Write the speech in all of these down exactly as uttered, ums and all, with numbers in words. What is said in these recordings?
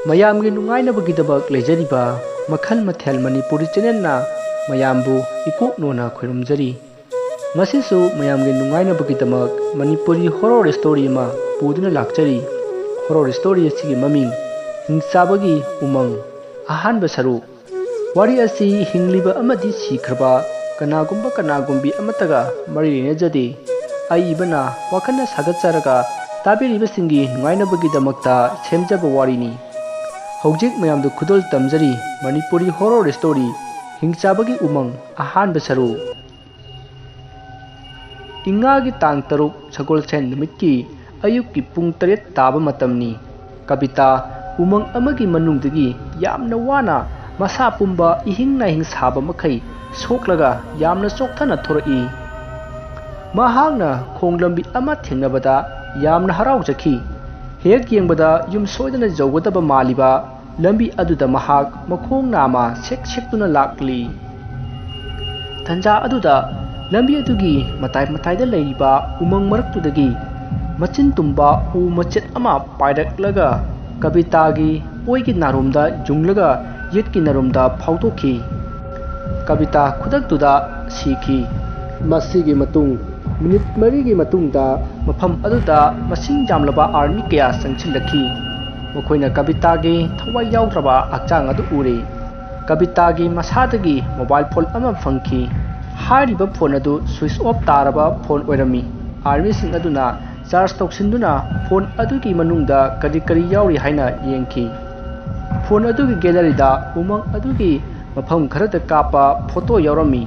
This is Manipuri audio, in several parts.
ꯃꯌꯥꯝꯒꯤ ꯅꯨꯡꯉꯥꯏꯅꯕꯒꯤꯗꯃꯛ ꯂꯩꯖꯔꯤꯕ ꯃꯈꯜ ꯃꯊꯦꯜ ꯃꯅꯤꯄꯨꯔꯤ ꯆꯦꯅꯦꯜꯅ ꯃꯌꯥꯝꯕꯨ ꯏꯀꯣꯛꯅꯣꯅ ꯈꯣꯏꯔꯨꯝꯖꯔꯤ꯫ ꯉꯁꯤꯁꯨ ꯃꯌꯥꯝꯒꯤ ꯅꯨꯡꯉꯥꯏꯅꯕꯒꯤꯗꯃꯛ ꯃꯅꯤꯄꯨꯔꯤ ꯍꯣꯔꯣꯔ ꯁ꯭ꯇꯣꯔꯤ ꯑꯃ ꯄꯨꯗꯨꯅ ꯂꯥꯛꯆꯔꯤ꯫ ꯍꯣꯔꯣꯔ ꯁ꯭ꯇꯣꯔꯤ ꯑꯁꯤꯒꯤ ꯃꯃꯤꯡ ꯍꯤꯡꯆꯥꯕꯒꯤ ꯎꯃꯪ, ꯑꯍꯥꯟꯕ ꯁꯔꯨꯛ꯫ ꯋꯥꯔꯤ ꯑꯁꯤ ꯍꯤꯡꯂꯤꯕ ꯑꯃꯗꯤ ꯁꯤꯈ꯭ꯔꯕ ꯀꯅꯥꯒꯨꯝꯕ ꯀꯅꯥꯒꯨꯝꯕꯤ ꯑꯃꯠꯇꯒ ꯃꯔꯤ ꯂꯩꯅꯖꯗꯦ꯫ ꯑꯏꯕꯅ ꯋꯥꯈꯜꯅ ꯁꯥꯒꯠꯆꯔꯒ ꯇꯥꯕꯤꯔꯤꯕꯁꯤꯡꯒꯤ ꯅꯨꯡꯉꯥꯏꯅꯕꯒꯤꯗꯃꯛꯇ ꯁꯦꯝꯖꯕ ꯋꯥꯔꯤꯅꯤ꯫ ꯍꯧꯖꯤꯛ ꯃꯌꯥꯝꯗ ꯈꯨꯗꯣꯜ ꯇꯝꯖꯔꯤ ꯃꯅꯤꯄꯨꯔꯤ ꯍꯣꯔꯣꯔ ꯁ꯭ꯇꯣꯔꯤ ꯍꯤꯡꯆꯥꯕꯒꯤ ꯎꯃꯪ, ꯑꯍꯥꯟꯕ ꯁꯔꯨꯛ꯫ ꯏꯉꯥꯒꯤ ꯇꯥꯡ ꯇꯔꯨꯛ ꯁꯒꯣꯜꯁꯦꯟ ꯅꯨꯃꯤꯠꯀꯤ ꯑꯌꯨꯛꯀꯤ ꯄꯨꯡ ꯇꯔꯦꯠ ꯇꯥꯕ ꯃꯇꯝꯅꯤ꯫ ꯀꯕꯤꯇꯥ ꯎꯃꯪ ꯑꯃꯒꯤ ꯃꯅꯨꯡꯗꯒꯤ ꯌꯥꯝꯅ ꯋꯥꯅ ꯃꯁꯥ ꯄꯨꯝꯕ ꯏꯍꯤꯡ ꯅꯥꯍꯤꯡ ꯁꯥꯕ ꯃꯈꯩ ꯁꯣꯛꯂꯒ ꯌꯥꯝꯅ ꯆꯣꯛꯊꯅ ꯊꯣꯔꯛꯏ꯫ ꯃꯍꯥꯛꯅ ꯈꯣꯡ ꯂꯝꯕꯤ ꯑꯃ ꯊꯦꯡꯅꯕꯗ ꯌꯥꯝꯅ ꯍꯔꯥꯎꯖꯈꯤ꯫ ꯍꯦꯛ ꯌꯦꯡꯕꯗ ꯌꯨꯝ ꯁꯣꯏꯗꯅ ꯌꯧꯒꯗꯕ ꯃꯥꯜꯂꯤꯕ ꯂꯝꯕꯤ ꯑꯗꯨꯗ ꯃꯍꯥꯛ ꯃꯈꯣꯡ ꯅꯥꯝꯃ ꯁꯦꯛ ꯁꯦꯛꯇꯨꯅ ꯂꯥꯛꯂꯤ꯫ ꯇꯟꯖꯥ ꯑꯗꯨꯗ ꯂꯝꯕꯤ ꯑꯗꯨꯒꯤ ꯃꯇꯥꯏ ꯃꯇꯥꯏꯗ ꯂꯩꯔꯤꯕ ꯎꯃꯪ ꯃꯔꯛꯇꯨꯗꯒꯤ ꯃꯆꯤꯟ ꯇꯨꯝꯕ ꯎ ꯃꯆꯦꯠ ꯑꯃ ꯄꯥꯏꯔꯛꯂꯒ ꯀꯕꯤꯇꯥꯒꯤ ꯑꯣꯏꯒꯤ ꯅꯥꯔꯣꯝꯗ ꯌꯨꯡꯂꯒ ꯌꯦꯠꯀꯤ ꯅꯥꯔꯣꯝꯗ ꯐꯥꯎꯗꯣꯛꯈꯤ꯫ ꯀꯕꯤꯇꯥ ꯈꯨꯗꯛꯇꯨꯗ ꯁꯤꯈꯤ꯫ ꯃꯁꯤꯒꯤ ꯃꯇꯨꯡ ꯃꯤꯅꯤꯠ ꯃꯔꯤꯒꯤ ꯃꯇꯨꯡꯗ ꯃꯐꯝ ꯑꯗꯨꯗ ꯃꯁꯤꯡ ꯌꯥꯝꯂꯕ ꯑꯥꯔꯃꯤ ꯀꯌꯥ ꯆꯪꯁꯤꯜꯂꯛꯈꯤ꯫ ꯃꯈꯣꯏꯅ ꯀꯕꯤꯇꯥꯒꯤ ꯊꯋꯥꯏ ꯌꯥꯎꯗ꯭ꯔꯕ ꯍꯛꯆꯥꯡ ꯑꯗꯨ ꯎꯔꯦ꯫ ꯀꯕꯤꯇꯥꯒꯤ ꯃꯁꯥꯗꯒꯤ ꯃꯣꯕꯥꯏꯜ ꯐꯣꯟ ꯑꯃ ꯐꯪꯈꯤ꯫ ꯍꯥꯏꯔꯤꯕ ꯐꯣꯟ ꯑꯗꯨ ꯁ꯭ꯋꯤꯆ ꯑꯣꯐ ꯇꯥꯔꯕ ꯐꯣꯟ ꯑꯣꯏꯔꯝꯃꯤ꯫ ꯑꯥꯔꯃꯤꯁꯤꯡ ꯑꯗꯨꯅ ꯆꯥꯔꯖ ꯇꯧꯁꯤꯟꯗꯨꯅ ꯐꯣꯟ ꯑꯗꯨꯒꯤ ꯃꯅꯨꯡꯗ ꯀꯔꯤ ꯀꯔꯤ ꯌꯥꯎꯔꯤ ꯍꯥꯏꯅ ꯌꯦꯡꯈꯤ꯫ ꯐꯣꯟ ꯑꯗꯨꯒꯤ ꯒꯦꯂꯔꯤꯗ ꯎꯃꯪ ꯑꯗꯨꯒꯤ ꯃꯐꯝ ꯈꯔꯗ ꯀꯥꯞꯄ ꯐꯣꯇꯣ ꯌꯥꯎꯔꯝꯃꯤ꯫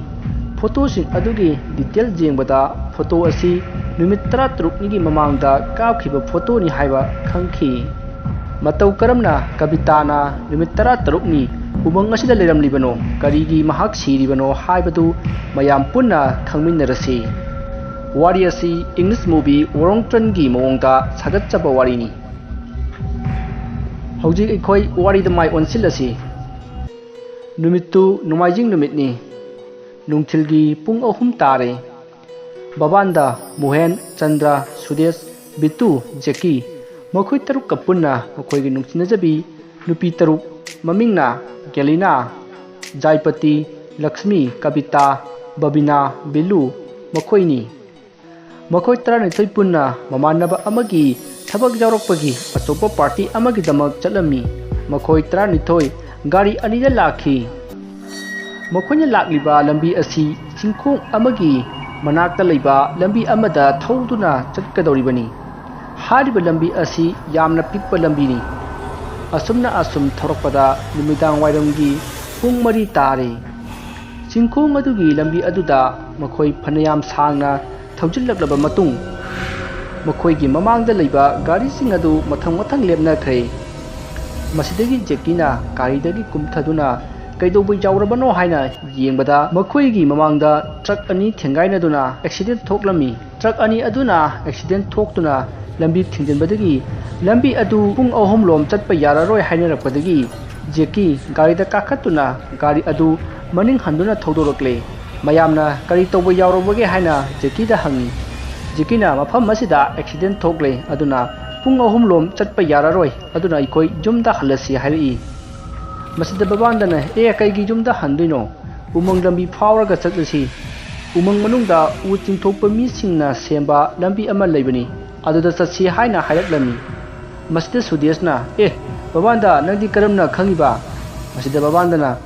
ꯐꯣꯇꯣꯁꯤꯡ ꯑꯗꯨꯒꯤ ꯗꯤꯇꯦꯜ ꯌꯦꯡꯕꯗ ꯐꯣꯇꯣ ꯑꯁꯤ ꯅꯨꯃꯤꯠ ꯇꯔꯥꯇꯔꯨꯛꯅꯤꯒꯤ ꯃꯃꯥꯡꯗ ꯀꯥꯞꯈꯤꯕ ꯐꯣꯇꯣꯅꯤ ꯍꯥꯏꯕ ꯈꯪꯈꯤ꯫ ꯃꯇꯧ ꯀꯔꯝꯅ ꯀꯕꯤꯇꯥꯅ ꯅꯨꯃꯤꯠ ꯇꯔꯥꯇꯔꯨꯛꯅꯤ ꯎꯃꯪ ꯑꯁꯤꯗ ꯂꯩꯔꯝꯂꯤꯕꯅꯣ, ꯀꯔꯤꯒꯤ ꯃꯍꯥꯛ ꯁꯤꯔꯤꯕꯅꯣ ꯍꯥꯏꯕꯗꯨ ꯃꯌꯥꯝ ꯄꯨꯟꯅ ꯈꯪꯃꯤꯟꯅꯔꯁꯤ꯫ ꯋꯥꯔꯤ ꯑꯁꯤ ꯏꯪꯂꯤꯁ ꯃꯨꯚꯤ ꯋꯥꯔꯣꯡ ꯇ꯭ꯔꯟꯒꯤ ꯃꯑꯣꯡꯗ ꯁꯥꯒꯠꯆꯕ ꯋꯥꯔꯤꯅꯤ꯫ ꯍꯧꯖꯤꯛ ꯑꯩꯈꯣꯏ ꯋꯥꯔꯤꯗ ꯃꯥꯏ ꯑꯣꯟꯁꯤꯜꯂꯁꯤ꯫ ꯅꯨꯃꯤꯠꯇꯨ ꯅꯣꯡꯃꯥꯏꯖꯤꯡ ꯅꯨꯃꯤꯠꯅꯤ꯫ ꯅꯨꯡꯊꯤꯜꯒꯤ ꯄꯨꯡ ꯑꯍꯨꯝ ꯇꯥꯔꯦ꯫ ꯕꯕꯥꯟꯗ, ꯃꯣꯍꯦꯟ, ꯆꯟꯗ꯭ꯔ, ꯁꯨꯗꯦꯁ, ꯕꯤꯇꯨ, ꯖꯦꯀꯤ, ꯃꯈꯣꯏ ꯇꯔꯨꯛꯀ ꯄꯨꯟꯅ ꯃꯈꯣꯏꯒꯤ ꯅꯨꯡꯁꯤꯅꯖꯕꯤ ꯅꯨꯄꯤ ꯇꯔꯨꯛ, ꯃꯃꯤꯡꯅ ꯒꯦꯂꯤꯅꯥ, ꯖꯥꯏꯄꯇꯤ, ꯂꯛꯁꯃꯤ, ꯀꯕꯤꯇꯥ, ꯕꯕꯤꯅꯥ, ꯕꯤꯂꯨ, ꯃꯈꯣꯏꯅꯤ꯫ ꯃꯈꯣꯏ ꯇꯔꯥꯅꯤꯊꯣꯏ ꯄꯨꯟꯅ ꯃꯃꯥꯟꯅꯕ ꯑꯃꯒꯤ ꯊꯕꯛ ꯌꯥꯎꯔꯛꯄꯒꯤ ꯑꯆꯧꯕ ꯄꯥꯔꯇꯤ ꯑꯃꯒꯤꯗꯃꯛ ꯆꯠꯂꯝꯃꯤ꯫ ꯃꯈꯣꯏ ꯇꯔꯥꯅꯤꯊꯣꯏ ꯒꯥꯔꯤ ꯑꯅꯤꯗ ꯂꯥꯛꯈꯤ꯫ ꯃꯈꯣꯏꯅ ꯂꯥꯛꯂꯤꯕ ꯂꯝꯕꯤ ꯑꯁꯤ ꯆꯤꯡꯈꯣꯡ ꯑꯃꯒꯤ ꯃꯅꯥꯛꯇ ꯂꯩꯕ ꯂꯝꯕꯤ ꯑꯃꯗ ꯊꯧꯗꯨꯅ ꯆꯠꯀꯗꯧꯔꯤꯕꯅꯤ꯫ ꯍꯥꯏꯔꯤꯕ ꯂꯝꯕꯤ ꯑꯁꯤ ꯌꯥꯝꯅ ꯄꯤꯛꯄ ꯂꯝꯕꯤꯅꯤ꯫ ꯑꯁꯨꯝꯅ ꯑꯁꯨꯝ ꯊꯧꯔꯛꯄꯗ ꯅꯨꯃꯤꯗꯥꯡ ꯋꯥꯏꯔꯝꯒꯤ ꯄꯨꯡ ꯃꯔꯤ ꯇꯥꯔꯦ꯫ ꯆꯤꯡꯈꯣꯡ ꯑꯗꯨꯒꯤ ꯂꯝꯕꯤ ꯑꯗꯨꯗ ꯃꯈꯣꯏ ꯐꯅꯌꯥꯝ ꯁꯥꯡꯅ ꯊꯧꯖꯤꯜꯂꯛꯂꯕ ꯃꯇꯨꯡ, ꯃꯈꯣꯏꯒꯤ ꯃꯃꯥꯡꯗ ꯂꯩꯕ ꯒꯥꯔꯤꯁꯤꯡ ꯑꯗꯨ ꯃꯊꯪ ꯃꯊꯪ ꯂꯦꯞꯅꯈ꯭ꯔꯦ꯫ ꯃꯁꯤꯗꯒꯤ ꯖꯦꯀꯤꯅ ꯒꯥꯔꯤꯗꯒꯤ ꯀꯨꯝꯊꯗꯨꯅ ꯀꯩꯗꯧꯕ ꯌꯥꯎꯔꯕꯅꯣ ꯍꯥꯏꯅ ꯌꯦꯡꯕꯗ, ꯃꯈꯣꯏꯒꯤ ꯃꯃꯥꯡꯗ ꯇ꯭ꯔꯛ ꯑꯅꯤ ꯊꯦꯡꯒꯥꯏꯅꯗꯨꯅ ꯑꯦꯛꯁꯤꯗꯦꯟ ꯊꯣꯛꯂꯝꯃꯤ꯫ ꯇ꯭ꯔꯛ ꯑꯅꯤ ꯑꯗꯨꯅ ꯑꯦꯛꯁꯤꯗꯦꯟ ꯊꯣꯛꯇꯨꯅ ꯂꯝꯕꯤ ꯊꯤꯡꯖꯤꯟꯕꯗꯒꯤ ꯂꯝꯕꯤ ꯑꯗꯨ ꯄꯨꯡ ꯑꯍꯨꯝ ꯂꯣꯝ ꯆꯠꯄ ꯌꯥꯔꯔꯣꯏ ꯍꯥꯏꯅꯔꯛꯄꯗꯒꯤ ꯖꯦꯀꯤ ꯒꯥꯔꯤꯗ ꯀꯥꯈꯠꯇꯨꯅ ꯒꯥꯔꯤ ꯑꯗꯨ ꯃꯅꯤꯡ ꯍꯟꯗꯨꯅ ꯊꯧꯗꯣꯔꯛꯂꯦ꯫ ꯃꯌꯥꯝꯅ ꯀꯔꯤ ꯇꯧꯕ ꯌꯥꯎꯔꯕꯒꯦ ꯍꯥꯏꯅ ꯖꯦꯀꯤꯗ ꯍꯪꯉꯤ꯫ ꯖꯦꯀꯤꯅ ꯃꯐꯝ ꯑꯁꯤꯗ ꯑꯦꯛꯁꯤꯗꯦꯟ ꯊꯣꯛꯂꯦ, ꯑꯗꯨꯅ ꯄꯨꯡ ꯑꯍꯨꯝ ꯂꯣꯝ ꯆꯠꯄ ꯌꯥꯔꯔꯣꯏ, ꯑꯗꯨꯅ ꯑꯩꯈꯣꯏ ꯌꯨꯝꯗ ꯍꯜꯂꯁꯤ ꯍꯥꯏꯔꯛꯏ꯫ ꯃꯁꯤꯗ ꯕꯕꯥꯟꯗꯅ, "ꯑꯦ, ꯀꯩꯒꯤ ꯌꯨꯝꯗ ꯍꯟꯗꯣꯏꯅꯣ? ꯎꯃꯪ ꯂꯝꯕꯤ ꯐꯥꯎꯔꯒ ꯆꯠꯂꯁꯤ꯫ ꯎꯃꯪ ꯃꯅꯨꯡꯗ ꯎ ꯆꯤꯡꯊꯣꯛꯄ ꯃꯤꯁꯤꯡꯅ ꯁꯦꯝꯕ ꯂꯝꯕꯤ ꯑꯃ ꯂꯩꯕꯅꯤ, ꯑꯗꯨꯗ ꯆꯠꯁꯤ" ꯍꯥꯏꯅ ꯍꯥꯏꯔꯛꯂꯝꯃꯤ꯫ ꯃꯁꯤꯗ ꯁꯨꯗꯦꯁꯅ, "ꯑꯦ, ꯕꯕꯥꯟꯗ, ꯅꯪꯗꯤ ꯀꯔꯝꯅ ꯈꯪꯉꯤꯕ?" ꯃꯁꯤꯗ ꯕꯕꯥꯟꯗꯅ,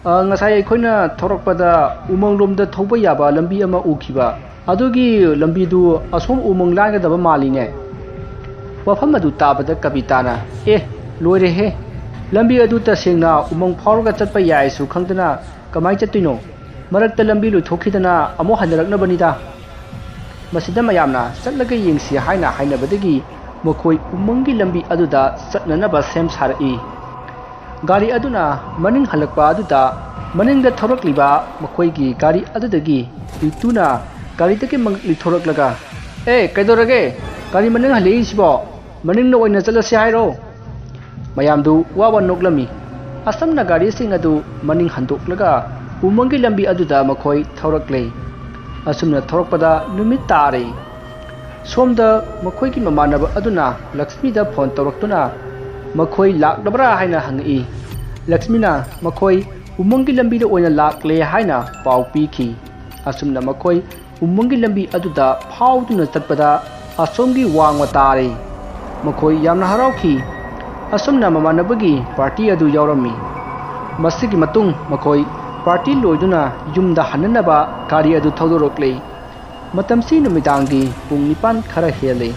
"ꯑ, ꯉꯁꯥꯏ ꯑꯩꯈꯣꯏꯅ ꯊꯧꯔꯛꯄꯗ ꯎꯃꯪꯂꯣꯝꯗ ꯊꯧꯕ ꯌꯥꯕ ꯂꯝꯕꯤ ꯑꯃ ꯎꯈꯤꯕ, ꯑꯗꯨꯒꯤ ꯂꯝꯕꯤꯗꯨ ꯑꯁꯣꯝ ꯎꯃꯪ ꯂꯥꯟꯒꯗꯕ ꯃꯥꯜꯂꯤꯅꯦ?" ꯋꯥꯐꯝ ꯑꯗꯨ ꯇꯥꯕꯗ ꯀꯕꯤꯇꯥꯅ, "ꯑꯦ, ꯂꯣꯏꯔꯦꯍꯦ! ꯂꯝꯕꯤ ꯑꯗꯨ ꯇꯁꯦꯡꯅ ꯎꯃꯪ ꯐꯥꯎꯔꯒ ꯆꯠꯄ ꯌꯥꯏꯁꯨ ꯈꯪꯗꯅ ꯀꯃꯥꯏ ꯆꯠꯇꯣꯏꯅꯣ? ꯃꯔꯛꯇ ꯂꯝꯕꯤ ꯂꯣꯏꯊꯣꯛꯈꯤꯗꯅ ꯑꯃꯨꯛ ꯍꯟꯅꯔꯛꯅꯕꯅꯤꯗ!" ꯃꯁꯤꯗ ꯃꯌꯥꯝꯅ ꯆꯠꯂꯒ ꯌꯦꯡꯁꯤ ꯍꯥꯏꯅ ꯍꯥꯏꯅꯕꯗꯒꯤ ꯃꯈꯣꯏ ꯎꯃꯪꯒꯤ ꯂꯝꯕꯤ ꯑꯗꯨꯗ ꯆꯠꯅꯅꯕ ꯁꯦꯝ ꯁꯥꯔꯛꯏ꯫ ꯒꯥꯔꯤ ꯑꯗꯨꯅ ꯃꯅꯤꯡ ꯍꯜꯂꯛꯄ ꯑꯗꯨꯗ ꯃꯅꯤꯡꯗ ꯊꯧꯔꯛꯂꯤꯕ ꯃꯈꯣꯏꯒꯤ ꯒꯥꯔꯤ ꯑꯗꯨꯗꯒꯤ ꯔꯤꯇꯨꯅ ꯒꯥꯔꯤꯗꯒꯤ ꯃꯉꯛ ꯂꯤꯊꯣꯔꯛꯂꯒ, "ꯑꯦ, ꯀꯩꯗꯧꯔꯒꯦ? ꯒꯥꯔꯤ ꯃꯅꯤꯡ ꯍꯜꯂꯛꯏꯁꯤꯕꯣ? ꯃꯅꯤꯡꯗ ꯑꯣꯏꯅ ꯆꯠꯂꯁꯤ ꯍꯥꯏꯔꯣ?" ꯃꯌꯥꯝꯗꯨ ꯋꯥ ꯋꯥ ꯅꯣꯛꯂꯝꯃꯤ꯫ ꯑꯁꯝꯅ ꯒꯥꯔꯤꯁꯤꯡ ꯑꯗꯨ ꯃꯅꯤꯡ ꯍꯟꯗꯣꯛꯂꯒ ꯎꯃꯪꯒꯤ ꯂꯝꯕꯤ ꯑꯗꯨꯗ ꯃꯈꯣꯏ ꯊꯧꯔꯛꯂꯦ꯫ ꯑꯁꯨꯝꯅ ꯊꯧꯔꯛꯄꯗ ꯅꯨꯃꯤꯠ ꯇꯥꯔꯦ꯫ ꯁꯣꯝꯗ ꯃꯈꯣꯏꯒꯤ ꯃꯃꯥꯟꯅꯕ ꯑꯗꯨꯅ ꯂꯛꯁꯃꯤꯗ ꯐꯣꯟ ꯇꯧꯔꯛꯇꯨꯅ, ꯃꯈꯣꯏ ꯂꯥꯛꯂꯕ꯭ꯔꯥ ꯍꯥꯏꯅ ꯍꯪꯉꯛꯏ꯫ ꯂꯛꯁꯃꯤꯅ ꯃꯈꯣꯏ ꯎꯃꯪꯒꯤ ꯂꯝꯕꯤꯗ ꯑꯣꯏꯅ ꯂꯥꯛꯂꯦ ꯍꯥꯏꯅ ꯄꯥꯎ ꯄꯤꯈꯤ꯫ ꯑꯁꯨꯝꯅ ꯃꯈꯣꯏ ꯎꯃꯪꯒꯤ ꯂꯝꯕꯤ ꯑꯗꯨꯗ ꯐꯥꯎꯗꯨꯅ ꯆꯠꯄꯗ ꯑꯁꯣꯝꯒꯤ ꯋꯥꯡꯃ ꯇꯥꯔꯦ꯫ ꯃꯈꯣꯏ ꯌꯥꯝꯅ ꯍꯔꯥꯎꯈꯤ꯫ ꯑꯁꯨꯝꯅ ꯃꯃꯥꯟꯅꯕꯒꯤ ꯄꯥꯔꯇꯤ ꯑꯗꯨ ꯌꯥꯎꯔꯝꯃꯤ꯫ ꯃꯁꯤꯒꯤ ꯃꯇꯨꯡ ꯃꯈꯣꯏ ꯄꯥꯔꯇꯤ ꯂꯣꯏꯗꯨꯅ ꯌꯨꯝꯗ ꯍꯟꯅꯅꯕ ꯒꯥꯔꯤ ꯑꯗꯨ ꯊꯧꯗꯣꯔꯛꯂꯦ꯫ ꯃꯇꯝꯁꯤ ꯅꯨꯃꯤꯗꯥꯡꯒꯤ ꯄꯨꯡ ꯅꯤꯄꯥꯟ ꯈꯔ ꯍꯦꯜꯂꯦ꯫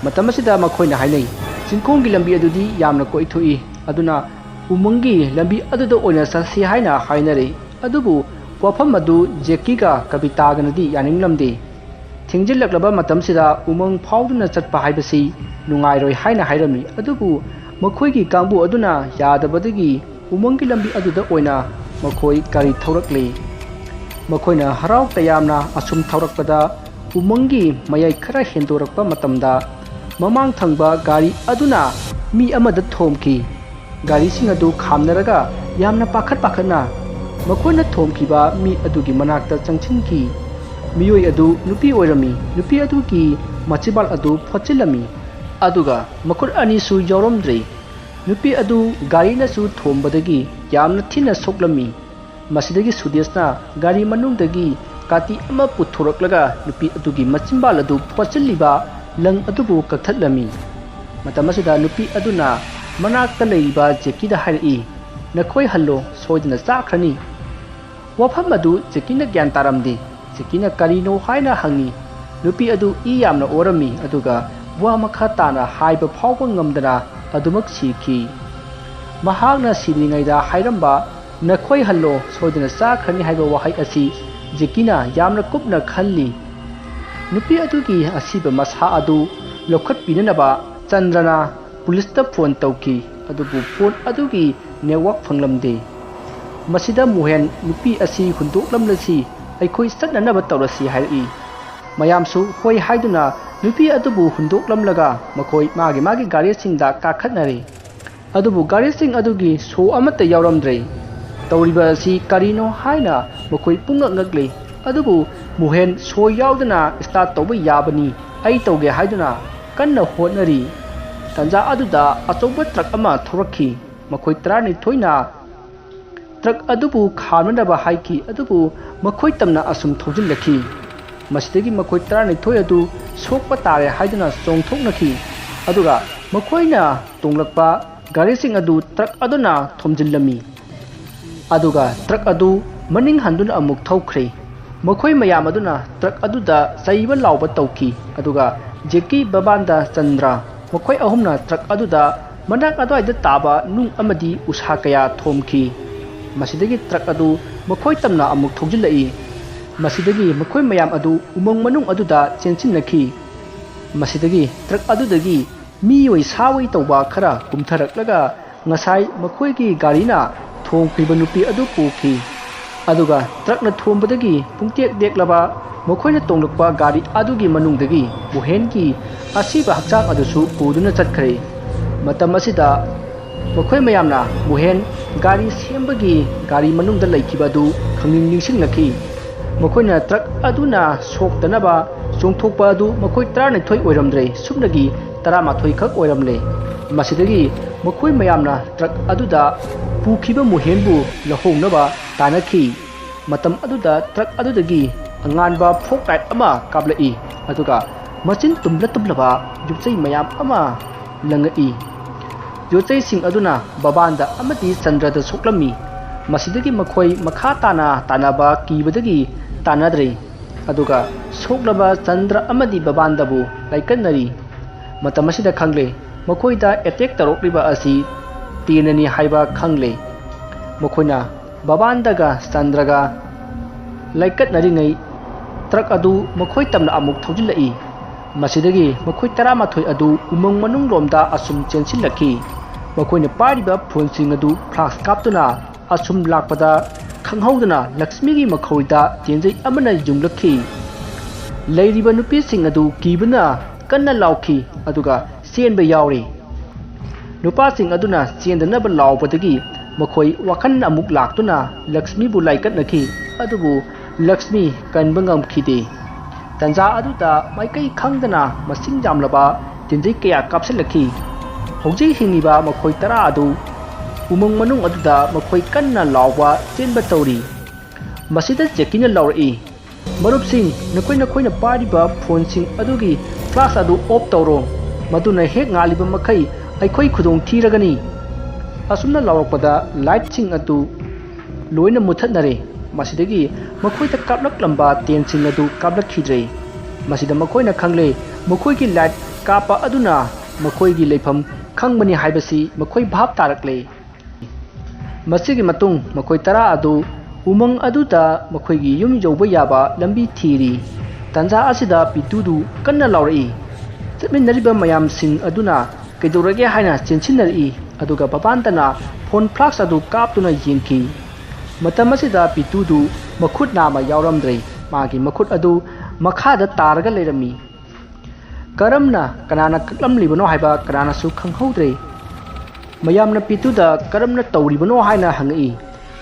ꯃꯇꯝ ꯑꯁꯤꯗ ꯃꯈꯣꯏꯅ ꯍꯥꯏꯅꯩ, "ꯆꯤꯡꯈꯣꯡꯒꯤ ꯂꯝꯕꯤ ꯑꯗꯨꯗꯤ ꯌꯥꯝꯅ ꯀꯣꯏꯊꯣꯛꯏ, ꯑꯗꯨꯅ ꯎꯃꯪꯒꯤ ꯂꯝꯕꯤ ꯑꯗꯨꯗ ꯑꯣꯏꯅ ꯆꯠꯁꯤ" ꯍꯥꯏꯅ ꯍꯥꯏꯅꯔꯦ꯫ ꯑꯗꯨꯕꯨ ꯋꯥꯐꯝ ꯑꯗꯨ ꯖꯦꯀꯤꯒ ꯀꯕꯤꯇꯥꯒꯅꯗꯤ ꯌꯥꯅꯤꯡꯂꯝꯗꯦ꯫ ꯊꯦꯡꯖꯤꯜꯂꯛꯂꯕ ꯃꯇꯝꯁꯤꯗ ꯎꯃꯪ ꯐꯥꯎꯗꯨꯅ ꯆꯠꯄ ꯍꯥꯏꯕꯁꯤ ꯅꯨꯡꯉꯥꯏꯔꯣꯏ ꯍꯥꯏꯅ ꯍꯥꯏꯔꯝꯃꯤ꯫ ꯑꯗꯨꯕꯨ ꯃꯈꯣꯏꯒꯤ ꯀꯥꯡꯕꯨ ꯑꯗꯨꯅ ꯌꯥꯗꯕꯗꯒꯤ ꯎꯃꯪꯒꯤ ꯂꯝꯕꯤ ꯑꯗꯨꯗ ꯑꯣꯏꯅ ꯃꯈꯣꯏ ꯒꯥꯔꯤ ꯊꯧꯔꯛꯂꯤ꯫ ꯃꯈꯣꯏꯅ ꯍꯔꯥꯎ ꯇꯌꯥꯝꯅ ꯑꯁꯨꯝ ꯊꯧꯔꯛꯄꯗ ꯎꯃꯪꯒꯤ ꯃꯌꯥꯏ ꯈꯔ ꯍꯦꯟꯗꯣꯔꯛꯄ ꯃꯇꯝꯗ ꯃꯃꯥꯡ ꯊꯪꯕ ꯒꯥꯔꯤ ꯑꯗꯨꯅ ꯃꯤ ꯑꯃꯗ ꯊꯣꯝꯈꯤ꯫ ꯒꯥꯔꯤꯁꯤꯡ ꯑꯗꯨ ꯈꯥꯝꯅꯔꯒ ꯌꯥꯝꯅ ꯄꯥꯈꯠ ꯄꯥꯈꯠꯅ ꯃꯈꯣꯏꯅ ꯊꯣꯝꯈꯤꯕ ꯃꯤ ꯑꯗꯨꯒꯤ ꯃꯅꯥꯛꯇ ꯆꯪꯁꯤꯟꯈꯤ꯫ ꯃꯤꯑꯣꯏ ꯑꯗꯨ ꯅꯨꯄꯤ ꯑꯣꯏꯔꯝꯃꯤ꯫ ꯅꯨꯄꯤ ꯑꯗꯨꯒꯤ ꯃꯆꯤꯟꯕꯥꯜ ꯑꯗꯨ ꯐꯣꯠꯆꯤꯜꯂꯝꯃꯤ꯫ ꯑꯗꯨꯒ ꯃꯈꯨꯠ ꯑꯅꯤꯁꯨ ꯌꯥꯎꯔꯝꯗ꯭ꯔꯦ꯫ ꯅꯨꯄꯤ ꯑꯗꯨ ꯒꯥꯔꯤꯅꯁꯨ ꯊꯣꯝꯕꯗꯒꯤ ꯌꯥꯝꯅ ꯊꯤꯅ ꯁꯣꯛꯂꯝꯃꯤ꯫ ꯃꯁꯤꯗꯒꯤ ꯁꯨꯗꯦꯁꯅ ꯒꯥꯔꯤ ꯃꯅꯨꯡꯗꯒꯤ ꯀꯥꯇꯤ ꯑꯃ ꯄꯨꯊꯣꯔꯛꯂꯒ ꯅꯨꯄꯤ ꯑꯗꯨꯒꯤ ꯃꯆꯤꯟꯕꯥꯜ ꯑꯗꯨ ꯐꯣꯠꯆꯤꯜꯂꯤꯕ ꯂꯪ ꯑꯗꯨꯕꯨ ꯀꯛꯊꯠꯂꯝꯃꯤ꯫ ꯃꯇꯝ ꯑꯁꯤꯗ ꯅꯨꯄꯤ ꯑꯗꯨꯅ ꯃꯅꯥꯛꯇ ꯂꯩꯔꯤꯕ ꯖꯦꯀꯤꯗ ꯍꯥꯏꯔꯛꯏ, "ꯅꯈꯣꯏ ꯍꯜꯂꯣ, ꯁꯣꯏꯗꯅ ꯆꯥꯈ꯭ꯔꯅꯤ"꯫ ꯋꯥꯐꯝ ꯑꯗꯨ ꯖꯦꯀꯤꯅ ꯒ꯭ꯌꯥꯟ ꯇꯥꯔꯝꯗꯦ꯫ ꯖꯦꯀꯤꯅ ꯀꯔꯤꯅꯣ ꯍꯥꯏꯅ ꯍꯪꯉꯤ꯫ ꯅꯨꯄꯤ ꯑꯗꯨ ꯏ ꯌꯥꯝꯅ ꯑꯣꯔꯝꯃꯤ, ꯑꯗꯨꯒ ꯋꯥ ꯃꯈꯥ ꯇꯥꯅ ꯍꯥꯏꯕ ꯐꯥꯎꯕ ꯉꯝꯗꯅ ꯑꯗꯨꯃꯛ ꯁꯤꯈꯤ꯫ ꯃꯍꯥꯛꯅ ꯁꯤꯗ꯭ꯔꯤꯉꯩꯗ ꯍꯥꯏꯔꯝꯕ "ꯅꯈꯣꯏ ꯍꯜꯂꯣ, ꯁꯣꯏꯗꯅ ꯆꯥꯈ꯭ꯔꯅꯤ" ꯍꯥꯏꯕ ꯋꯥꯍꯩ ꯑꯁꯤ ꯖꯦꯀꯤꯅ ꯌꯥꯝꯅ ꯀꯨꯞꯅ ꯈꯜꯂꯤ꯫ ꯅꯨꯄꯤ ꯑꯗꯨꯒꯤ ꯑꯁꯤꯕ ꯃꯁꯥ ꯑꯗꯨ ꯂꯧꯈꯠꯄꯤꯅꯅꯕ ꯆꯟꯗ꯭ꯔꯅ ꯄꯨꯂꯤꯁꯇ ꯐꯣꯟ ꯇꯧꯈꯤ, ꯑꯗꯨꯕꯨ ꯐꯣꯟ ꯑꯗꯨꯒꯤ ꯅꯦꯠꯋꯥꯛ ꯐꯪꯂꯝꯗꯦ꯫ ꯃꯁꯤꯗ ꯃꯣꯍꯦꯟ ꯅꯨꯄꯤ ꯑꯁꯤ ꯍꯨꯟꯗꯣꯛꯂꯝꯂꯁꯤ, ꯑꯩꯈꯣꯏ ꯆꯠꯅꯅꯕ ꯇꯧꯔꯁꯤ ꯍꯥꯏꯔꯛꯏ꯫ ꯃꯌꯥꯝꯁꯨ ꯍꯣꯏ ꯍꯥꯏꯗꯨꯅ ꯅꯨꯄꯤ ꯑꯗꯨꯕꯨ ꯍꯨꯟꯗꯣꯛꯂꯝꯂꯒ ꯃꯈꯣꯏ ꯃꯥꯒꯤ ꯃꯥꯒꯤ ꯒꯥꯔꯤꯁꯤꯡꯗ ꯀꯥꯈꯠꯅꯔꯦ꯫ ꯑꯗꯨꯕꯨ ꯒꯥꯔꯤꯁꯤꯡ ꯑꯗꯨꯒꯤ ꯁꯣ ꯑꯃꯠꯇ ꯌꯥꯎꯔꯝꯗ꯭ꯔꯦ꯫ ꯇꯧꯔꯤꯕ ꯑꯁꯤ ꯀꯔꯤꯅꯣ ꯍꯥꯏꯅ ꯃꯈꯣꯏ ꯄꯨꯡꯉꯛ ꯉꯛꯂꯤ꯫ ꯑꯗꯨꯕꯨ ꯃꯣꯍꯦꯟ ꯁꯣ ꯌꯥꯎꯗꯅ ꯁ꯭ꯇꯥꯔꯠ ꯇꯧꯕ ꯌꯥꯕꯅꯤ, ꯑꯩ ꯇꯧꯒꯦ ꯍꯥꯏꯗꯨꯅ ꯀꯟꯅ ꯍꯣꯠꯅꯔꯤ꯫ ꯇꯥꯟꯖꯥ ꯑꯗꯨꯗ ꯑꯆꯧꯕ ꯇ꯭ꯔꯛ ꯑꯃ ꯊꯧꯔꯛꯈꯤ꯫ ꯃꯈꯣꯏ ꯇꯔꯥꯅꯤꯊꯣꯏꯅ ꯇ꯭ꯔꯛ ꯑꯗꯨꯕꯨ ꯈꯥꯝꯅꯅꯕ ꯍꯥꯏꯈꯤ, ꯑꯗꯨꯕꯨ ꯃꯈꯣꯏ ꯇꯝꯅ ꯑꯁꯨꯝ ꯊꯧꯖꯤꯜꯂꯛꯈꯤ꯫ ꯃꯁꯤꯗꯒꯤ ꯃꯈꯣꯏ ꯇꯔꯥꯅꯤꯊꯣꯏ ꯑꯗꯨ ꯁꯣꯛꯄ ꯇꯥꯔꯦ ꯍꯥꯏꯗꯨꯅ ꯆꯣꯡꯊꯣꯛꯅꯈꯤ, ꯑꯗꯨꯒ ꯃꯈꯣꯏꯅ ꯇꯣꯡꯂꯛꯄ ꯒꯥꯔꯤꯁꯤꯡ ꯑꯗꯨ ꯇ꯭ꯔꯛ ꯑꯗꯨꯅ ꯊꯣꯝꯖꯤꯜꯂꯝꯃꯤ꯫ ꯑꯗꯨꯒ ꯇ꯭ꯔꯛ ꯑꯗꯨ ꯃꯅꯤꯡ ꯍꯟꯗꯨꯅ ꯑꯃꯨꯛ ꯊꯧꯈ꯭ꯔꯦ꯫ ꯃꯈꯣꯏ ꯃꯌꯥꯝ ꯑꯗꯨꯅ ꯇ꯭ꯔꯛ ꯑꯗꯨꯗ ꯆꯩꯕ ꯂꯥꯎꯕ ꯇꯧꯈꯤ, ꯑꯗꯨꯒ ꯖꯦꯀꯤ, ꯕꯕꯥꯟꯗ, ꯆꯟꯗ꯭ꯔ, ꯃꯈꯣꯏ ꯑꯍꯨꯝꯅ ꯇ꯭ꯔꯛ ꯑꯗꯨꯗ ꯃꯅꯥꯛ ꯑꯗꯨꯋꯥꯏꯗ ꯇꯥꯕ ꯅꯨꯡ ꯑꯃꯗꯤ ꯎꯁꯥ ꯀꯌꯥ ꯊꯣꯝꯈꯤ꯫ ꯃꯁꯤꯗꯒꯤ ꯇ꯭ꯔꯛ ꯑꯗꯨ ꯃꯈꯣꯏ ꯇꯝꯅ ꯑꯃꯨꯛ ꯊꯧꯖꯤꯜꯂꯛꯏ꯫ ꯃꯁꯤꯗꯒꯤ ꯃꯈꯣꯏ ꯃꯌꯥꯝ ꯑꯗꯨ ꯎꯃꯪ ꯃꯅꯨꯡ ꯑꯗꯨꯗ ꯆꯦꯟꯁꯤꯟꯅꯈꯤ꯫ ꯃꯁꯤꯗꯒꯤ ꯇ꯭ꯔꯛ ꯑꯗꯨꯗꯒꯤ ꯃꯤꯑꯣꯏ ꯁꯥꯑꯣꯏ ꯇꯧꯕ ꯈꯔ ꯀꯨꯝꯊꯔꯛꯂꯒ ꯉꯁꯥꯏ ꯃꯈꯣꯏꯒꯤ ꯒꯥꯔꯤꯅ ꯊꯣꯝꯈ꯭ꯔꯤꯕ ꯅꯨꯄꯤ ꯑꯗꯨ ꯄꯨꯈꯤ꯫ ꯑꯗꯨꯒ ꯇ꯭ꯔꯛꯅ ꯊꯣꯝꯕꯗꯒꯤ ꯄꯨꯡꯇꯦꯛ ꯇꯦꯛꯂꯕ ꯃꯈꯣꯏꯅ ꯇꯣꯡꯂꯛꯄ ꯒꯥꯔꯤ ꯑꯗꯨꯒꯤ ꯃꯅꯨꯡꯗꯒꯤ ꯃꯣꯍꯦꯟꯒꯤ ꯑꯁꯤꯕ ꯍꯛꯆꯥꯡ ꯑꯗꯨꯁꯨ ꯄꯨꯗꯨꯅ ꯆꯠꯈ꯭ꯔꯦ꯫ ꯃꯇꯝ ꯑꯁꯤꯗ ꯃꯈꯣꯏ ꯃꯌꯥꯝꯅ ꯃꯣꯍꯦꯟ ꯒꯥꯔꯤ ꯁꯦꯝꯕꯒꯤ ꯒꯥꯔꯤ ꯃꯅꯨꯡꯗ ꯂꯩꯈꯤꯕ ꯑꯗꯨ ꯈꯪꯅꯤꯡ ꯅꯤꯡꯁꯤꯡꯂꯛꯈꯤ꯫ ꯃꯈꯣꯏꯅ ꯇ꯭ꯔꯛ ꯑꯗꯨꯅ ꯁꯣꯛꯇꯅꯕ ꯆꯣꯡꯊꯣꯛꯄ ꯑꯗꯨ ꯃꯈꯣꯏ ꯇꯔꯥꯅꯤꯊꯣꯏ ꯑꯣꯏꯔꯝꯗ꯭ꯔꯦ, ꯁꯨꯞꯅꯒꯤ ꯇꯔꯥꯃꯥꯊꯣꯏ ꯈꯛ ꯑꯣꯏꯔꯝꯂꯦ꯫ ꯃꯁꯤꯗꯒꯤ ꯃꯈꯣꯏ ꯃꯌꯥꯝꯅ ꯇ꯭ꯔꯛ ꯑꯗꯨꯗ ꯄꯨꯈꯤꯕ ꯃꯣꯍꯦꯟꯕꯨ ꯂꯧꯍꯧꯅꯕ ꯇꯥꯟꯅꯈꯤ꯫ ꯃꯇꯝ ꯑꯗꯨꯗ ꯇ꯭ꯔꯛ ꯑꯗꯨꯗꯒꯤ ꯑꯉꯥꯟꯕ ꯐꯣꯛ ꯂꯥꯏꯠ ꯑꯃ ꯀꯥꯞꯂꯛꯏ, ꯑꯗꯨꯒ ꯃꯆꯤꯟ ꯇꯨꯝꯂ ꯇꯨꯝꯂꯕ ꯌꯣꯠꯆꯩ ꯃꯌꯥꯝ ꯑꯃ ꯂꯪꯉꯛꯏ꯫ ꯌꯣꯠꯆꯩꯁꯤꯡ ꯑꯗꯨꯅ ꯕꯕꯥꯟꯗ ꯑꯃꯗꯤ ꯆꯟꯗ꯭ꯔꯗ ꯁꯣꯛꯂꯝꯃꯤ꯫ ꯃꯁꯤꯗꯒꯤ ꯃꯈꯣꯏ ꯃꯈꯥ ꯇꯥꯅ ꯇꯥꯟꯅꯕ ꯀꯤꯕꯗꯒꯤ ꯇꯥꯟꯅꯗ꯭ꯔꯦ꯫ ꯑꯗꯨꯒ ꯁꯣꯛꯂꯕ ꯆꯟꯗ꯭ꯔ ꯑꯃꯗꯤ ꯕꯕꯥꯟꯗꯕꯨ ꯂꯥꯏꯀꯠꯅꯔꯤ꯫ ꯃꯇꯝ ꯑꯁꯤꯗ ꯈꯪꯂꯦ, ꯃꯈꯣꯏꯗ ꯑꯦꯇꯦꯛ ꯇꯧꯔꯛꯂꯤꯕ ꯑꯁꯤ ꯇꯦꯟꯅꯅꯤ ꯍꯥꯏꯕ ꯈꯪꯂꯦ꯫ ꯃꯈꯣꯏꯅ ꯕꯕꯥꯟꯗꯒ ꯆꯟꯗ꯭ꯔꯒ ꯂꯥꯏꯀꯠꯅꯔꯤꯉꯩ ꯇ꯭ꯔꯛ ꯑꯗꯨ ꯃꯈꯣꯏ ꯇꯝꯅ ꯑꯃꯨꯛ ꯊꯧꯖꯤꯜꯂꯛꯏ꯫ ꯃꯁꯤꯗꯒꯤ ꯃꯈꯣꯏ ꯇꯔꯥꯃꯥꯊꯣꯏ ꯑꯗꯨ ꯎꯃꯪ ꯃꯅꯨꯡꯂꯣꯝꯗ ꯑꯁꯨꯝ ꯆꯦꯟꯁꯤꯜꯂꯛꯈꯤ꯫ ꯃꯈꯣꯏꯅ ꯄꯥꯏꯔꯤꯕ ꯐꯣꯟꯁꯤꯡ ꯑꯗꯨ ꯐ꯭ꯂꯥꯁ ꯀꯥꯞꯇꯨꯅ ꯑꯁꯨꯝ ꯂꯥꯛꯄꯗ ꯈꯪꯍꯧꯗꯅ ꯂꯛꯁꯃꯤꯒꯤ ꯃꯈꯧꯔꯤꯗ ꯇꯦꯟꯖꯩ ꯑꯃꯅ ꯌꯨꯡꯂꯛꯈꯤ꯫ ꯂꯩꯔꯤꯕ ꯅꯨꯄꯤꯁꯤꯡ ꯑꯗꯨ ꯀꯤꯕꯅ ꯀꯟꯅ ꯂꯥꯎꯈꯤ, ꯑꯗꯨꯒ ꯆꯦꯟꯕ ꯌꯥꯎꯔꯤ꯫ ꯅꯨꯄꯥꯁꯤꯡ ꯑꯗꯨꯅ ꯆꯦꯟꯗꯅꯕ ꯂꯥꯎꯕꯗꯒꯤ ꯃꯈꯣꯏ ꯋꯥꯈꯜ ꯑꯃꯨꯛ ꯂꯥꯛꯇꯨꯅ ꯂꯛꯁꯃꯤꯕꯨ ꯂꯥꯏꯀꯠꯅꯈꯤ, ꯑꯗꯨꯕꯨ ꯂꯛꯁꯃꯤ ꯀꯟꯕ ꯉꯝꯈꯤꯗꯦ꯫ ꯇꯟꯖꯥ ꯑꯗꯨꯗ ꯃꯥꯏꯀꯩ ꯈꯪꯗꯅ ꯃꯁꯤꯡ ꯌꯥꯝꯂꯕ ꯇꯦꯟꯖꯩ ꯀꯌꯥ ꯀꯥꯞꯁꯤꯜꯂꯛꯈꯤ꯫ ꯍꯧꯖꯤꯛ ꯍꯤꯡꯂꯤꯕ ꯃꯈꯣꯏ ꯇꯔꯥ ꯑꯗꯨ ꯎꯃꯪ ꯃꯅꯨꯡ ꯑꯗꯨꯗ ꯃꯈꯣꯏ ꯀꯟꯅ ꯂꯥꯎꯕ ꯆꯦꯟꯕ ꯇꯧꯔꯤ꯫ ꯃꯁꯤꯗ ꯖꯦꯀꯤꯅ ꯂꯥꯎꯔꯛꯏ, "ꯃꯔꯨꯞꯁꯤꯡ, ꯅꯈꯣꯏ ꯅꯈꯣꯏꯅ ꯄꯥꯏꯔꯤꯕ ꯐꯣꯟꯁꯤꯡ ꯑꯗꯨꯒꯤ ꯐ꯭ꯂꯥꯁ ꯑꯗꯨ ꯑꯣꯐ ꯇꯧꯔꯣ, ꯃꯗꯨꯅ ꯍꯦꯛ ꯉꯥꯜꯂꯤꯕ ꯃꯈꯩ ꯑꯩꯈꯣꯏ ꯈꯨꯗꯣꯡ ꯊꯤꯔꯒꯅꯤ"꯫ ꯑꯁꯨꯝꯅ ꯂꯥꯎꯔꯛꯄꯗ ꯂꯥꯏꯠꯁꯤꯡ ꯑꯗꯨ ꯂꯣꯏꯅ ꯃꯨꯊꯠꯅꯔꯦ꯫ ꯃꯁꯤꯗꯒꯤ ꯃꯈꯣꯏꯗ ꯀꯥꯞꯂꯛꯂꯝꯕ ꯇꯦꯟꯁꯤꯡ ꯑꯗꯨ ꯀꯥꯞꯂꯛꯈꯤꯗ꯭ꯔꯦ꯫ ꯃꯁꯤꯗ ꯃꯈꯣꯏꯅ ꯈꯪꯂꯦ, ꯃꯈꯣꯏꯒꯤ ꯂꯥꯏꯠ ꯀꯥꯞꯄ ꯑꯗꯨꯅ ꯃꯈꯣꯏꯒꯤ ꯂꯩꯐꯝ ꯈꯪꯕꯅꯤ ꯍꯥꯏꯕꯁꯤ ꯃꯈꯣꯏ ꯚꯥꯞ ꯇꯥꯔꯛꯂꯦ꯫ ꯃꯁꯤꯒꯤ ꯃꯇꯨꯡ ꯃꯈꯣꯏ ꯇꯔꯥ ꯑꯗꯨ ꯎꯃꯪ ꯑꯗꯨꯗ ꯃꯈꯣꯏꯒꯤ ꯌꯨꯝ ꯌꯧꯕ ꯌꯥꯕ ꯂꯝꯕꯤ ꯊꯤꯔꯤ꯫ ꯇꯥꯟꯖꯥ ꯑꯁꯤꯗ ꯄꯤꯇꯨꯗꯨ ꯀꯟꯅ ꯂꯥꯎꯔꯛꯏ꯫ ꯆꯠꯃꯤꯟꯅꯔꯤꯕ ꯃꯌꯥꯝꯁꯤꯡ ꯑꯗꯨꯅ ꯀꯩꯗꯧꯔꯒꯦ ꯍꯥꯏꯅ ꯆꯦꯟꯁꯤꯟꯅꯔꯛꯏ, ꯑꯗꯨꯒ ꯕꯕꯥꯟꯗꯅ ꯐꯣꯟ ꯐ꯭ꯂꯥꯁ ꯑꯗꯨ ꯀꯥꯞꯇꯨꯅ ꯌꯦꯡꯈꯤ꯫ ꯃꯇꯝ ꯑꯁꯤꯗ ꯄꯤꯇꯨꯗꯨ ꯃꯈꯨꯠ ꯅꯥꯝꯃ ꯌꯥꯎꯔꯝꯗ꯭ꯔꯦ꯫ ꯃꯥꯒꯤ ꯃꯈꯨꯠ ꯑꯗꯨ ꯃꯈꯥꯗ ꯇꯥꯔꯒ ꯂꯩꯔꯝꯃꯤ꯫ ꯀꯔꯝꯅ ꯀꯅꯥꯅ ꯀꯛꯂꯝꯂꯤꯕꯅꯣ ꯍꯥꯏꯕ ꯀꯅꯥꯅꯁꯨ ꯈꯪꯍꯧꯗ꯭ꯔꯦ꯫ ꯃꯌꯥꯝꯅ ꯄꯤꯇꯨꯗ ꯀꯔꯝꯅ ꯇꯧꯔꯤꯕꯅꯣ ꯍꯥꯏꯅ ꯍꯪꯉꯛꯏ꯫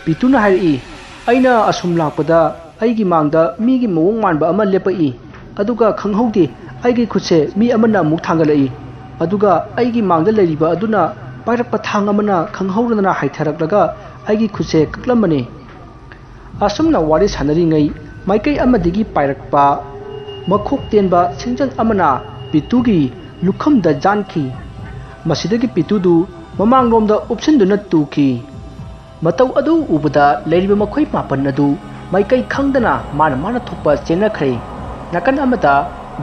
ꯄꯤꯇꯨꯅ ꯍꯥꯏꯔꯛꯏ, "ꯑꯩꯅ ꯑꯁꯨꯝ ꯂꯥꯛꯄꯗ ꯑꯩꯒꯤ ꯃꯥꯡꯗ ꯃꯤꯒꯤ ꯃꯑꯣꯡ ꯃꯥꯟꯕ ꯑꯃ ꯂꯦꯞꯄꯛꯏ, ꯑꯗꯨꯒ ꯈꯪꯍꯧꯗꯦ, ꯑꯩꯒꯤ ꯈꯨꯠꯁꯦ ꯃꯤ ꯑꯃꯅ ꯑꯃꯨꯛ ꯊꯥꯡꯒꯠꯂꯛꯏ, ꯑꯗꯨꯒ ꯑꯩꯒꯤ ꯃꯥꯡꯗ ꯂꯩꯔꯤꯕ ꯑꯗꯨꯅ ꯄꯥꯏꯔꯛꯄ ꯊꯥꯡ ꯑꯃꯅ ꯈꯪꯍꯧꯗꯅ ꯍꯥꯏꯊꯔꯛꯂꯒ ꯑꯩꯒꯤ ꯈꯨꯠꯁꯦ ꯀꯛꯂꯝꯕꯅꯤ"꯫ ꯑꯁꯨꯝꯅ ꯋꯥꯔꯤ ꯁꯥꯟꯅꯔꯤꯉꯩ, ꯃꯥꯏꯀꯩ ꯑꯃꯗꯒꯤ ꯄꯥꯏꯔꯛꯄ ꯃꯈꯣꯛ ꯇꯦꯟꯕ ꯁꯤꯡꯖꯪ ꯑꯃꯅ ꯄꯤꯇꯨꯒꯤ ꯂꯨꯈꯝꯗ ꯌꯥꯟꯈꯤ꯫ ꯃꯁꯤꯗꯒꯤ ꯄꯤꯇꯨꯗꯨ ꯃꯃꯥꯡꯂꯣꯝꯗ ꯎꯞꯁꯤꯟꯗꯨꯅ ꯇꯨꯈꯤ꯫ ꯃꯇꯧ ꯑꯗꯨ ꯎꯕꯗ ꯂꯩꯔꯤꯕ ꯃꯈꯣꯏ ꯃꯥꯄꯟ ꯑꯗꯨ ꯃꯥꯏꯀꯩ ꯈꯪꯗꯅ ꯃꯥꯅ ꯃꯥꯅ ꯊꯣꯛꯄ ꯆꯦꯟꯅꯈ꯭ꯔꯦ꯫ ꯅꯥꯀꯟ ꯑꯃꯗ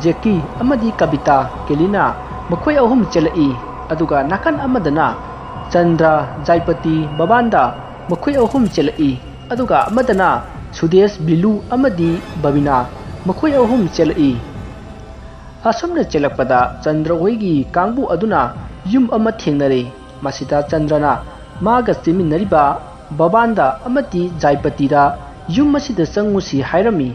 ꯖꯦꯀꯤ ꯑꯃꯗꯤ ꯀꯕꯤꯇꯥ, ꯀꯦꯂꯤꯅꯥ, ꯃꯈꯣꯏ ꯑꯍꯨꯝ ꯆꯦꯜꯂꯛꯏ, ꯑꯗꯨꯒ ꯅꯥꯀꯟ ꯑꯃꯗꯅ ꯆꯟꯗ꯭ꯔ, ꯖꯥꯏꯄꯇꯤ, ꯕꯕꯥꯟꯗ, ꯃꯈꯣꯏ ꯑꯍꯨꯝ ꯆꯦꯜꯂꯛꯏ, ꯑꯗꯨꯒ ꯑꯃꯗꯅ ꯁꯨꯗꯦꯁ, ꯕꯤꯂꯨ ꯑꯃꯗꯤ ꯕꯕꯤꯅꯥ, ꯃꯈꯣꯏ ꯑꯍꯨꯝ ꯆꯦꯜꯂꯛꯏ꯫ ꯑꯁꯨꯝꯅ ꯆꯦꯜꯂꯛꯄꯗ ꯆꯟꯗ꯭ꯔ ꯍꯣꯏꯒꯤ ꯀꯥꯡꯕꯨ ꯑꯗꯨꯅ ꯌꯨꯝ ꯑꯃ ꯊꯦꯡꯅꯔꯦ꯫ ꯃꯁꯤꯗ ꯆꯟꯗ꯭ꯔꯅ ꯃꯥꯒ ꯆꯦꯟꯃꯤꯟꯅꯔꯤꯕ ꯕꯕꯥꯟꯗ ꯑꯃꯗꯤ ꯖꯥꯏꯄꯇꯤꯗ ꯌꯨꯝ ꯑꯁꯤꯗ ꯆꯪꯉꯨꯁꯤ ꯍꯥꯏꯔꯝꯃꯤ꯫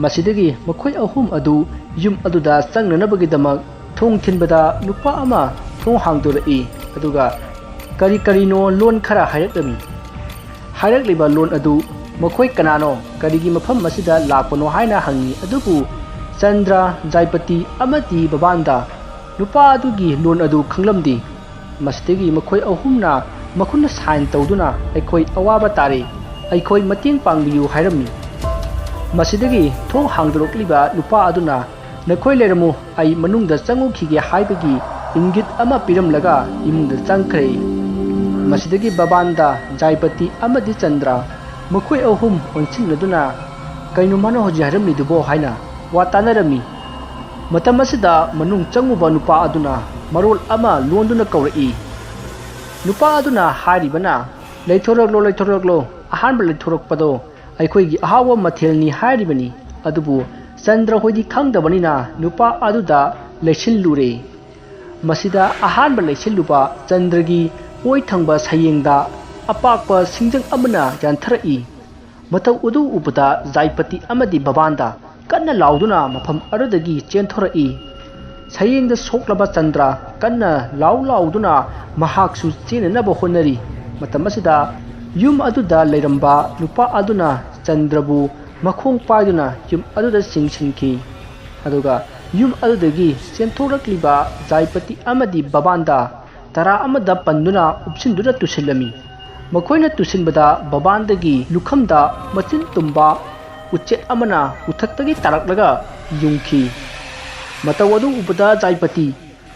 ꯃꯁꯤꯗꯒꯤ ꯃꯈꯣꯏ ꯑꯍꯨꯝ ꯑꯗꯨ ꯌꯨꯝ ꯑꯗꯨꯗ ꯆꯪꯅꯅꯕꯒꯤꯗꯃꯛ ꯊꯣꯡ ꯊꯤꯟꯕꯗ ꯅꯨꯄꯥ ꯑꯃ ꯊꯣꯡ ꯍꯥꯡꯗꯣꯔꯛꯏ, ꯑꯗꯨꯒ ꯀꯔꯤ ꯀꯔꯤꯅꯣ ꯂꯣꯟ ꯈꯔ ꯍꯥꯏꯔꯛꯂꯝꯃꯤ꯫ ꯍꯥꯏꯔꯛꯂꯤꯕ ꯂꯣꯟ ꯑꯗꯨ ꯃꯈꯣꯏ ꯀꯅꯥꯅꯣ, ꯀꯔꯤꯒꯤ ꯃꯐꯝ ꯑꯁꯤꯗ ꯂꯥꯛꯄꯅꯣ ꯍꯥꯏꯅ ꯍꯪꯉꯤ, ꯑꯗꯨꯕꯨ ꯆꯟꯗ꯭ꯔ, ꯖꯥꯏꯄꯇꯤ ꯑꯃꯗꯤ ꯕꯕꯥꯟꯗ ꯅꯨꯄꯥ ꯑꯗꯨꯒꯤ ꯂꯣꯟ ꯑꯗꯨ ꯈꯪꯂꯝꯗꯦ꯫ ꯃꯁꯤꯗꯒꯤ ꯃꯈꯣꯏ ꯑꯍꯨꯝꯅ ꯃꯈꯨꯠꯅ ꯁꯥꯏꯟ ꯇꯧꯗꯨꯅ, "ꯑꯩꯈꯣꯏ ꯑꯋꯥꯕ ꯇꯥꯔꯦ, ꯑꯩꯈꯣꯏ ꯃꯇꯦꯡ ꯄꯥꯡꯕꯤꯌꯨ" ꯍꯥꯏꯔꯝꯃꯤ꯫ ꯃꯁꯤꯗꯒꯤ ꯊꯣꯡ ꯍꯥꯡꯗꯣꯔꯛꯂꯤꯕ ꯅꯨꯄꯥ ꯑꯗꯨꯅ, "ꯅꯈꯣꯏ ꯂꯩꯔꯝꯃꯨ, ꯑꯩ ꯃꯅꯨꯡꯗ ꯆꯪꯉꯨꯈꯤꯒꯦ" ꯍꯥꯏꯕꯒꯤ ꯏꯪꯒꯤꯠ ꯑꯃ ꯄꯤꯔꯝꯂꯒ ꯏꯃꯨꯡꯗ ꯆꯪꯈ꯭ꯔꯦ꯫ ꯃꯁꯤꯗꯒꯤ ꯕꯕꯥꯟꯗ, ꯖꯥꯏꯄꯇꯤ ꯑꯃꯗꯤ ꯆꯟꯗ꯭ꯔ ꯃꯈꯣꯏ ꯑꯍꯨꯝ ꯑꯣꯟꯁꯤꯟꯅꯗꯨꯅ, "ꯀꯩꯅꯣ ꯃꯥꯅ ꯍꯧꯖꯤꯛ ꯍꯥꯏꯔꯝꯂꯤꯗꯨꯕꯣ?" ꯍꯥꯏꯅ ꯋꯥ ꯇꯥꯅꯔꯝꯃꯤ꯫ ꯃꯇꯝ ꯑꯁꯤꯗ ꯃꯅꯨꯡ ꯆꯪꯉꯨꯕ ꯅꯨꯄꯥ ꯑꯗꯨꯅ ꯃꯔꯣꯜ ꯑꯃ ꯂꯣꯟꯗꯨꯅ ꯀꯧꯔꯛꯏ꯫ ꯅꯨꯄꯥ ꯑꯗꯨꯅ ꯍꯥꯏꯔꯤꯕꯅ, "ꯂꯩꯊꯣꯔꯛꯂꯣ, ꯂꯩꯊꯣꯔꯛꯂꯣ, ꯑꯍꯥꯟꯕ ꯂꯩꯊꯣꯔꯛꯄꯗꯣ ꯑꯩꯈꯣꯏꯒꯤ ꯑꯍꯥꯎꯕ ꯃꯊꯦꯜꯅꯤ" ꯍꯥꯏꯔꯤꯕꯅꯤ꯫ ꯑꯗꯨꯕꯨ ꯆꯟꯗ꯭ꯔ ꯍꯣꯏꯗꯤ ꯈꯪꯗꯕꯅꯤꯅ ꯅꯨꯄꯥ ꯑꯗꯨꯗ ꯂꯩꯁꯤꯜꯂꯨꯔꯦ꯫ ꯃꯁꯤꯗ ꯑꯍꯥꯟꯕ ꯂꯩꯁꯤꯜꯂꯨꯕ ꯆꯟꯗ꯭ꯔꯒꯤ ꯑꯣꯏ ꯊꯪꯕ ꯁꯌꯦꯡꯗ ꯑꯄꯥꯛꯄ ꯁꯤꯡꯖꯪ ꯑꯃꯅ ꯌꯥꯟꯊꯔꯛꯏ꯫ ꯃꯇꯧ ꯑꯗꯨ ꯎꯕꯗ ꯖꯥꯏꯄꯇꯤ ꯑꯃꯗꯤ ꯕꯕꯥꯟꯗ ꯀꯟꯅ ꯂꯥꯎꯗꯨꯅ ꯃꯐꯝ ꯑꯗꯨꯗꯒꯤ ꯆꯦꯟꯊꯣꯔꯛꯏ꯫ ꯁꯌꯦꯡꯗ ꯁꯣꯛꯂꯕ ꯆꯟꯗ꯭ꯔ ꯀꯟꯅ ꯂꯥꯎ ꯂꯥꯎꯗꯨꯅ ꯃꯍꯥꯛꯁꯨ ꯆꯦꯟꯅꯅꯕ ꯍꯣꯠꯅꯔꯤ꯫ ꯃꯇꯝ ꯑꯁꯤꯗ ꯌꯨꯝ ꯑꯗꯨꯗ ꯂꯩꯔꯝꯕ ꯅꯨꯄꯥ ꯑꯗꯨꯅ ꯆꯟꯗ꯭ꯔꯕꯨ ꯃꯈꯣꯡ ꯄꯥꯏꯗꯨꯅ ꯌꯨꯝ ꯑꯗꯨꯗ ꯆꯤꯡꯁꯤꯟꯈꯤ꯫ ꯑꯗꯨꯒ ꯌꯨꯝ ꯑꯗꯨꯗꯒꯤ ꯆꯦꯟꯊꯣꯔꯛꯂꯤꯕ ꯖꯥꯏꯄꯇꯤ ꯑꯃꯗꯤ ꯕꯕꯥꯟꯗ ꯇꯔꯥ ꯑꯃꯗ ꯄꯟꯗꯨꯅ ꯎꯞꯁꯤꯟꯗꯨꯅ ꯇꯨꯁꯤꯜꯂꯝꯃꯤ꯫ ꯃꯈꯣꯏꯅ ꯇꯨꯁꯤꯟꯕꯗ ꯕꯕꯥꯟꯗꯒꯤ ꯂꯨꯈꯝꯗ ꯃꯆꯤꯟ ꯇꯨꯝꯕ ꯎꯆꯦꯛ ꯑꯃꯅ ꯎꯊꯛꯇꯒꯤ ꯇꯥꯔꯛꯂꯒ ꯌꯨꯡꯈꯤ꯫ ꯃꯇꯧ ꯑꯗꯨ ꯎꯕꯗ ꯖꯥꯏꯄꯇꯤ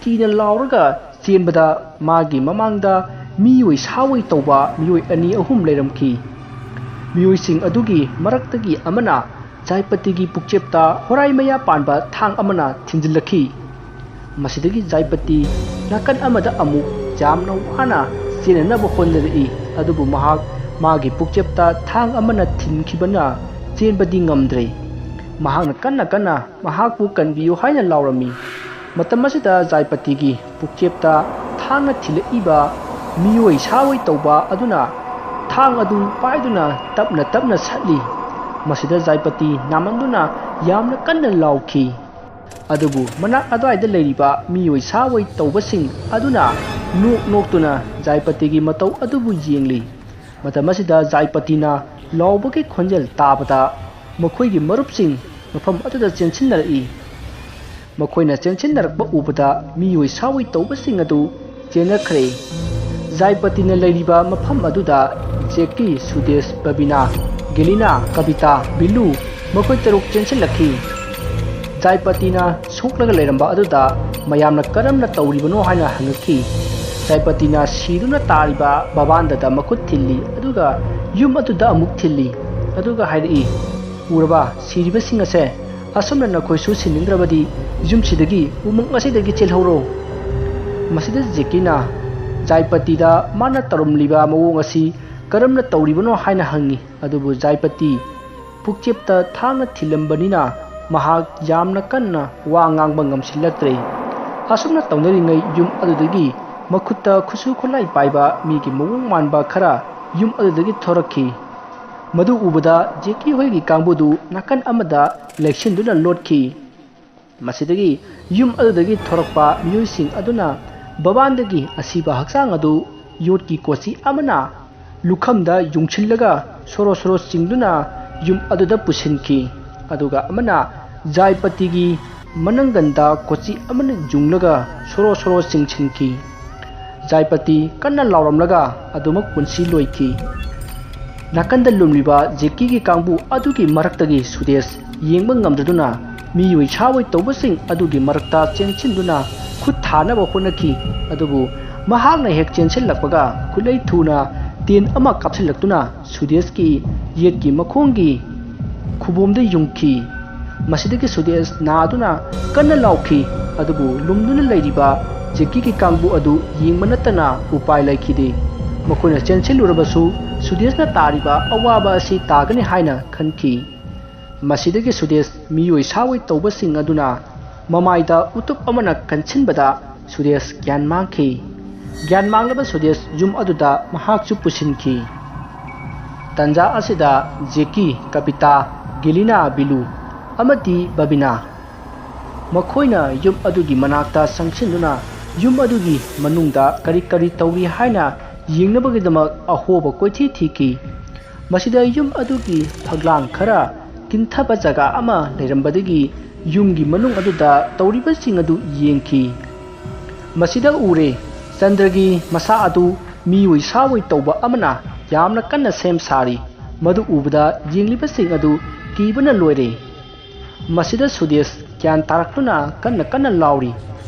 ꯀꯤꯅ ꯂꯥꯎꯔꯒ ꯆꯦꯟꯕꯗ ꯃꯥꯒꯤ ꯃꯃꯥꯡꯗ ꯃꯤꯑꯣꯏ ꯁꯥꯑꯣꯏ ꯇꯧꯕ ꯃꯤꯑꯣꯏ ꯑꯅꯤ ꯑꯍꯨꯝ ꯂꯩꯔꯝꯈꯤ꯫ ꯃꯤꯑꯣꯏꯁꯤꯡ ꯑꯗꯨꯒꯤ ꯃꯔꯛꯇꯒꯤ ꯑꯃꯅ ꯖꯥꯏꯄꯇꯤꯒꯤ ꯄꯨꯛꯆꯦꯞꯇ ꯍꯣꯔꯥꯏ ꯃꯌꯥ ꯄꯥꯟꯕ ꯊꯥꯡ ꯑꯃꯅ ꯊꯤꯟꯖꯤꯜꯂꯛꯈꯤ꯫ ꯃꯁꯤꯗꯒꯤ ꯖꯥꯏꯄꯇꯤ ꯅꯥꯀꯟ ꯑꯃꯗ ꯑꯃꯨꯛ ꯌꯥꯝꯅ ꯋꯥꯅ ꯆꯦꯟꯅꯅꯕ ꯍꯣꯠꯅꯔꯛꯏ, ꯑꯗꯨꯕꯨ ꯃꯍꯥꯛ ꯃꯥꯒꯤ ꯄꯨꯛꯆꯦꯞꯇ ꯊꯥꯡ ꯑꯃꯅ ꯊꯤꯟꯈꯤꯕꯅ ꯆꯦꯟꯕꯗꯤ ꯉꯝꯗ꯭ꯔꯦ꯫ ꯃꯍꯥꯛꯅ ꯀꯟꯅ ꯀꯟꯅ ꯃꯍꯥꯛꯄꯨ ꯀꯟꯕꯤꯌꯨ ꯍꯥꯏꯅ ꯂꯥꯎꯔꯝꯃꯤ꯫ ꯃꯇꯝ ꯑꯁꯤꯗ ꯖꯥꯏꯄꯇꯤꯒꯤ ꯄꯨꯛꯆꯦꯞꯇ ꯊꯥꯡꯅ ꯊꯤꯜꯂꯛꯏꯕ ꯃꯤꯑꯣꯏ ꯁꯥꯑꯣꯏ ꯇꯧꯕ ꯑꯗꯨꯅ ꯊꯥꯡ ꯑꯗꯨ ꯄꯥꯏꯗꯨꯅ ꯇꯞꯅ ꯇꯞꯅ ꯁꯠꯂꯤ꯫ ꯃꯁꯤꯗ ꯖꯥꯏꯄꯇꯤ ꯅꯥꯃꯟꯗꯨꯅ ꯌꯥꯝꯅ ꯀꯟꯅ ꯂꯥꯎꯈꯤ꯫ ꯑꯗꯨꯕꯨ ꯃꯅꯥꯛ ꯑꯗꯨꯋꯥꯏꯗ ꯂꯩꯔꯤꯕ ꯃꯤꯑꯣꯏ ꯁꯥꯑꯣꯏ ꯇꯧꯕꯁꯤꯡ ꯑꯗꯨꯅ ꯅꯣꯛ ꯅꯣꯛꯇꯨꯅ ꯖꯥꯏꯄꯇꯤꯒꯤ ꯃꯇꯧ ꯑꯗꯨꯕꯨ ꯌꯦꯡꯂꯤ꯫ ꯃꯇꯝ ꯑꯁꯤꯗ ꯖꯥꯏꯄꯇꯤꯅ ꯂꯥꯎꯕꯒꯤ ꯈꯣꯟꯖꯦꯜ ꯇꯥꯕꯗ ꯃꯈꯣꯏꯒꯤ ꯃꯔꯨꯞꯁꯤꯡ ꯃꯐꯝ ꯑꯗꯨꯗ ꯆꯦꯟꯁꯤꯟꯅꯔꯛꯏ꯫ ꯃꯈꯣꯏꯅ ꯆꯦꯟꯁꯤꯟꯅꯔꯛꯄ ꯎꯕꯗ ꯃꯤꯑꯣꯏ ꯁꯥꯑꯣꯏ ꯇꯧꯕꯁꯤꯡ ꯑꯗꯨ ꯆꯦꯟꯅꯈ꯭ꯔꯦ꯫ ꯖꯥꯏꯄꯇꯤꯅ ꯂꯩꯔꯤꯕ ꯃꯐꯝ ꯑꯗꯨꯗ ꯖꯦꯛꯀꯤ, ꯁꯨꯗꯦꯁ, ꯕꯕꯤꯅꯥ, ꯒꯦꯂꯤꯅꯥ, ꯀꯕꯤꯇꯥ, ꯕꯤꯂꯨ, ꯃꯈꯣꯏ ꯇꯔꯨꯛ ꯆꯦꯟꯁꯤꯜꯂꯛꯈꯤ꯫ ꯖꯥꯏꯄꯇꯤꯅ ꯁꯣꯛꯂꯒ ꯂꯩꯔꯝꯕ ꯑꯗꯨꯗ ꯃꯌꯥꯝꯅ ꯀꯔꯝꯅ ꯇꯧꯔꯤꯕꯅꯣ ꯍꯥꯏꯅ ꯍꯪꯉꯛꯈꯤ꯫ ꯖꯥꯏꯄꯇꯤꯅ ꯁꯤꯗꯨꯅ ꯇꯥꯔꯤꯕ ꯕꯕꯥꯟꯗꯗ ꯃꯈꯨꯠ ꯊꯤꯜꯂꯤ, ꯑꯗꯨꯒ ꯌꯨꯝ ꯑꯗꯨꯗ ꯑꯃꯨꯛ ꯊꯤꯜꯂꯤ, ꯑꯗꯨꯒ ꯍꯥꯏꯔꯛꯏ, "ꯎꯔꯕ, ꯁꯤꯔꯤꯕꯁꯤꯡ ꯑꯁꯦ? ꯑꯁꯨꯝꯅ ꯅꯈꯣꯏꯁꯨ ꯁꯤꯅꯤꯡꯗ꯭ꯔꯕꯗꯤ ꯌꯨꯝꯁꯤꯗꯒꯤ, ꯎꯃꯪ ꯑꯁꯤꯗꯒꯤ ꯆꯦꯜꯍꯧꯔꯣ!" ꯃꯁꯤꯗ ꯖꯦꯀꯤꯅ ꯖꯥꯏꯄꯇꯤꯗ ꯃꯥꯅ ꯇꯧꯔꯝꯂꯤꯕ ꯃꯑꯣꯡ ꯑꯁꯤ ꯀꯔꯝꯅ ꯇꯧꯔꯤꯕꯅꯣ ꯍꯥꯏꯅ ꯍꯪꯉꯤ꯫ ꯑꯗꯨꯕꯨ ꯖꯥꯏꯄꯇꯤ ꯄꯨꯛꯆꯦꯞꯇ ꯊꯥꯡꯅ ꯊꯤꯜꯂꯝꯕꯅꯤꯅ ꯃꯍꯥꯛ ꯌꯥꯝꯅ ꯀꯟꯅ ꯋꯥ ꯉꯥꯡꯕ ꯉꯝꯁꯤꯜꯂꯛꯇ꯭ꯔꯦ꯫ ꯑꯁꯨꯝꯅ ꯇꯧꯅꯔꯤꯉꯩ ꯌꯨꯝ ꯑꯗꯨꯗꯒꯤ ꯃꯈꯨꯠꯇ ꯈꯨꯠꯁꯨ ꯈꯨꯠꯂꯥꯏ ꯄꯥꯏꯕ ꯃꯤꯒꯤ ꯃꯑꯣꯡ ꯃꯥꯟꯕ ꯈꯔ ꯌꯨꯝ ꯑꯗꯨꯗꯒꯤ ꯊꯣꯔꯛꯈꯤ꯫ ꯃꯗꯨ ꯎꯕꯗ ꯖꯦꯀꯤ ꯍꯣꯏꯒꯤ ꯀꯥꯡꯕꯨꯗꯨ ꯅꯥꯀꯟ ꯑꯃꯗ ꯂꯩꯁꯤꯟꯗꯨꯅ ꯂꯣꯠꯈꯤ꯫ ꯃꯁꯤꯗꯒꯤ ꯌꯨꯝ ꯑꯗꯨꯗꯒꯤ ꯊꯣꯔꯛꯄ ꯃꯤꯑꯣꯏꯁꯤꯡ ꯑꯗꯨꯅ ꯕꯕꯥꯟꯗꯒꯤ ꯑꯁꯤꯕ ꯍꯛꯆꯥꯡ ꯑꯗꯨ ꯌꯣꯠꯀꯤ ꯀꯣꯆꯤ ꯑꯃꯅ ꯂꯨꯈꯝꯗ ꯌꯨꯡꯁꯤꯜꯂꯒ ꯁꯣꯔꯣ ꯁꯣꯔꯣ ꯆꯤꯡꯗꯨꯅ ꯌꯨꯝ ꯑꯗꯨꯗ ꯄꯨꯁꯤꯟꯈꯤ꯫ ꯑꯗꯨꯒ ꯑꯃꯅ ꯖꯥꯏꯄꯇꯤꯒꯤ ꯃꯅꯪꯒꯟꯗ ꯀꯣꯆꯤ ꯑꯃꯅ ꯌꯨꯡꯂꯒ ꯁꯣꯔꯣ ꯁꯣꯔꯣ ꯆꯤꯡꯁꯤꯟꯈꯤ꯫ ꯖꯥꯏꯄꯇꯤ ꯀꯟꯅ ꯂꯥꯎꯔꯝꯂꯒ ꯑꯗꯨꯃꯛ ꯄꯨꯟꯁꯤ ꯂꯣꯏꯈꯤ꯫ ꯅꯥꯀꯟꯗ ꯂꯨꯝꯂꯤꯕ ꯖꯦꯀꯤꯒꯤ ꯀꯥꯡꯕꯨ ꯑꯗꯨꯒꯤ ꯃꯔꯛꯇꯒꯤ ꯁꯨꯗꯦꯁ ꯌꯦꯡꯕ ꯉꯝꯗꯗꯨꯅ ꯃꯤꯑꯣꯏ ꯁꯥꯑꯣꯏ ꯇꯧꯕꯁꯤꯡ ꯑꯗꯨꯒꯤ ꯃꯔꯛꯇ ꯆꯦꯟꯁꯤꯟꯗꯨꯅ ꯈꯨꯠ ꯊꯥꯅꯕ ꯍꯣꯠꯅꯈꯤ꯫ ꯑꯗꯨꯕꯨ ꯃꯍꯥꯛꯅ ꯍꯦꯛ ꯆꯦꯟꯁꯤꯜꯂꯛꯄꯒ ꯈꯨꯠꯂꯩ ꯊꯨꯅ ꯇꯦꯟ ꯑꯃ ꯀꯥꯞꯁꯤꯜꯂꯛꯇꯨꯅ ꯁꯨꯗꯦꯁꯀꯤ ꯌꯦꯠꯀꯤ ꯃꯈꯣꯡꯒꯤ ꯈꯨꯕꯣꯝꯗ ꯌꯨꯡꯈꯤ꯫ ꯃꯁꯤꯗꯒꯤ ꯁꯨꯗꯦꯁ ꯅꯥꯗꯨꯅ ꯀꯟꯅ ꯂꯥꯎꯈꯤ꯫ ꯑꯗꯨꯕꯨ ꯂꯨꯝꯗꯨꯅ ꯂꯩꯔꯤꯕ ꯖꯦꯀꯤꯒꯤ ꯀꯥꯡꯕꯨ ꯑꯗꯨ ꯌꯦꯡꯕ ꯅꯠꯇꯅ ꯎꯄꯥꯏ ꯂꯩꯈꯤꯗꯦ꯫ ꯃꯈꯣꯏꯅ ꯆꯦꯟꯁꯤꯜꯂꯨꯔꯕꯁꯨ ꯁꯨꯗꯦꯁꯅ ꯇꯥꯔꯤꯕ ꯑꯋꯥꯕ ꯑꯁꯤ ꯇꯥꯒꯅꯤ ꯍꯥꯏꯅ ꯈꯟꯈꯤ꯫ ꯃꯁꯤꯗꯒꯤ ꯁꯨꯗꯦꯁ ꯃꯤꯑꯣꯏ ꯁꯥꯑꯣꯏ ꯇꯧꯕꯁꯤꯡ ꯑꯗꯨꯅ ꯃꯃꯥꯏꯗ ꯎꯇꯨꯞ ꯑꯃꯅ ꯀꯟꯁꯤꯟꯕꯗ ꯁꯨꯗꯦꯁ ꯒ꯭ꯌꯥꯟ ꯃꯥꯡꯈꯤ꯫ ꯒ꯭ꯌꯥꯟ ꯃꯥꯡꯂꯕ ꯁꯨꯗꯦꯁ ꯌꯨꯝ ꯑꯗꯨꯗ ꯃꯍꯥꯛꯁꯨ ꯄꯨꯁꯤꯟꯈꯤ꯫ ꯇꯟꯖꯥ ꯑꯁꯤꯗ ꯖꯦꯀꯤ, ꯀꯕꯤꯇꯥ, ꯒꯦꯂꯤꯅꯥ, ꯕꯤꯂꯨ ꯑꯃꯗꯤ ꯕꯕꯤꯅꯥ ꯃꯈꯣꯏꯅ ꯌꯨꯝ ꯑꯗꯨꯒꯤ ꯃꯅꯥꯛꯇ ꯆꯪꯁꯤꯟꯗꯨꯅ ꯌꯨꯝ ꯑꯗꯨꯒꯤ ꯃꯅꯨꯡꯗ ꯀꯔꯤ ꯀꯔꯤ ꯇꯧꯔꯤ ꯍꯥꯏꯅ ꯌꯦꯡꯅꯕꯒꯤꯗꯃꯛ ꯑꯍꯣꯕ ꯀꯣꯏꯊꯤ ꯊꯤꯈꯤ꯫ ꯃꯁꯤꯗ ꯌꯨꯝ ꯑꯗꯨꯒꯤ ꯐꯛꯂꯥꯡ ꯈꯔ ꯀꯤꯟꯊꯕ ꯖꯒꯥ ꯑꯃ ꯂꯩꯔꯝꯕꯗꯒꯤ ꯌꯨꯝꯒꯤ ꯃꯅꯨꯡ ꯑꯗꯨꯗ ꯇꯧꯔꯤꯕꯁꯤꯡ ꯑꯗꯨ ꯌꯦꯡꯈꯤ꯫ ꯃꯁꯤꯗ ꯎꯔꯦ, ꯆꯟꯗ꯭ꯔꯒꯤ ꯃꯁꯥ ꯑꯗꯨ ꯃꯤꯑꯣꯏ ꯁꯥꯑꯣꯏ ꯇꯧꯕ ꯑꯃꯅ ꯌꯥꯝꯅ ꯀꯟꯅ ꯁꯦꯝ ꯁꯥꯔꯤ꯫ ꯃꯗꯨ ꯎꯕꯗ ꯌꯦꯡꯂꯤꯕꯁꯤꯡ ꯑꯗꯨ ꯀꯤꯕꯅ ꯂꯣꯏꯔꯦ꯫ ꯃꯁꯤꯗ ꯁꯨꯗꯦꯁ ꯒ꯭ꯌꯥꯟ ꯇꯥꯔꯛꯇꯨꯅ ꯀꯟꯅ ꯀꯟꯅ ꯂꯥꯎꯔꯤ꯫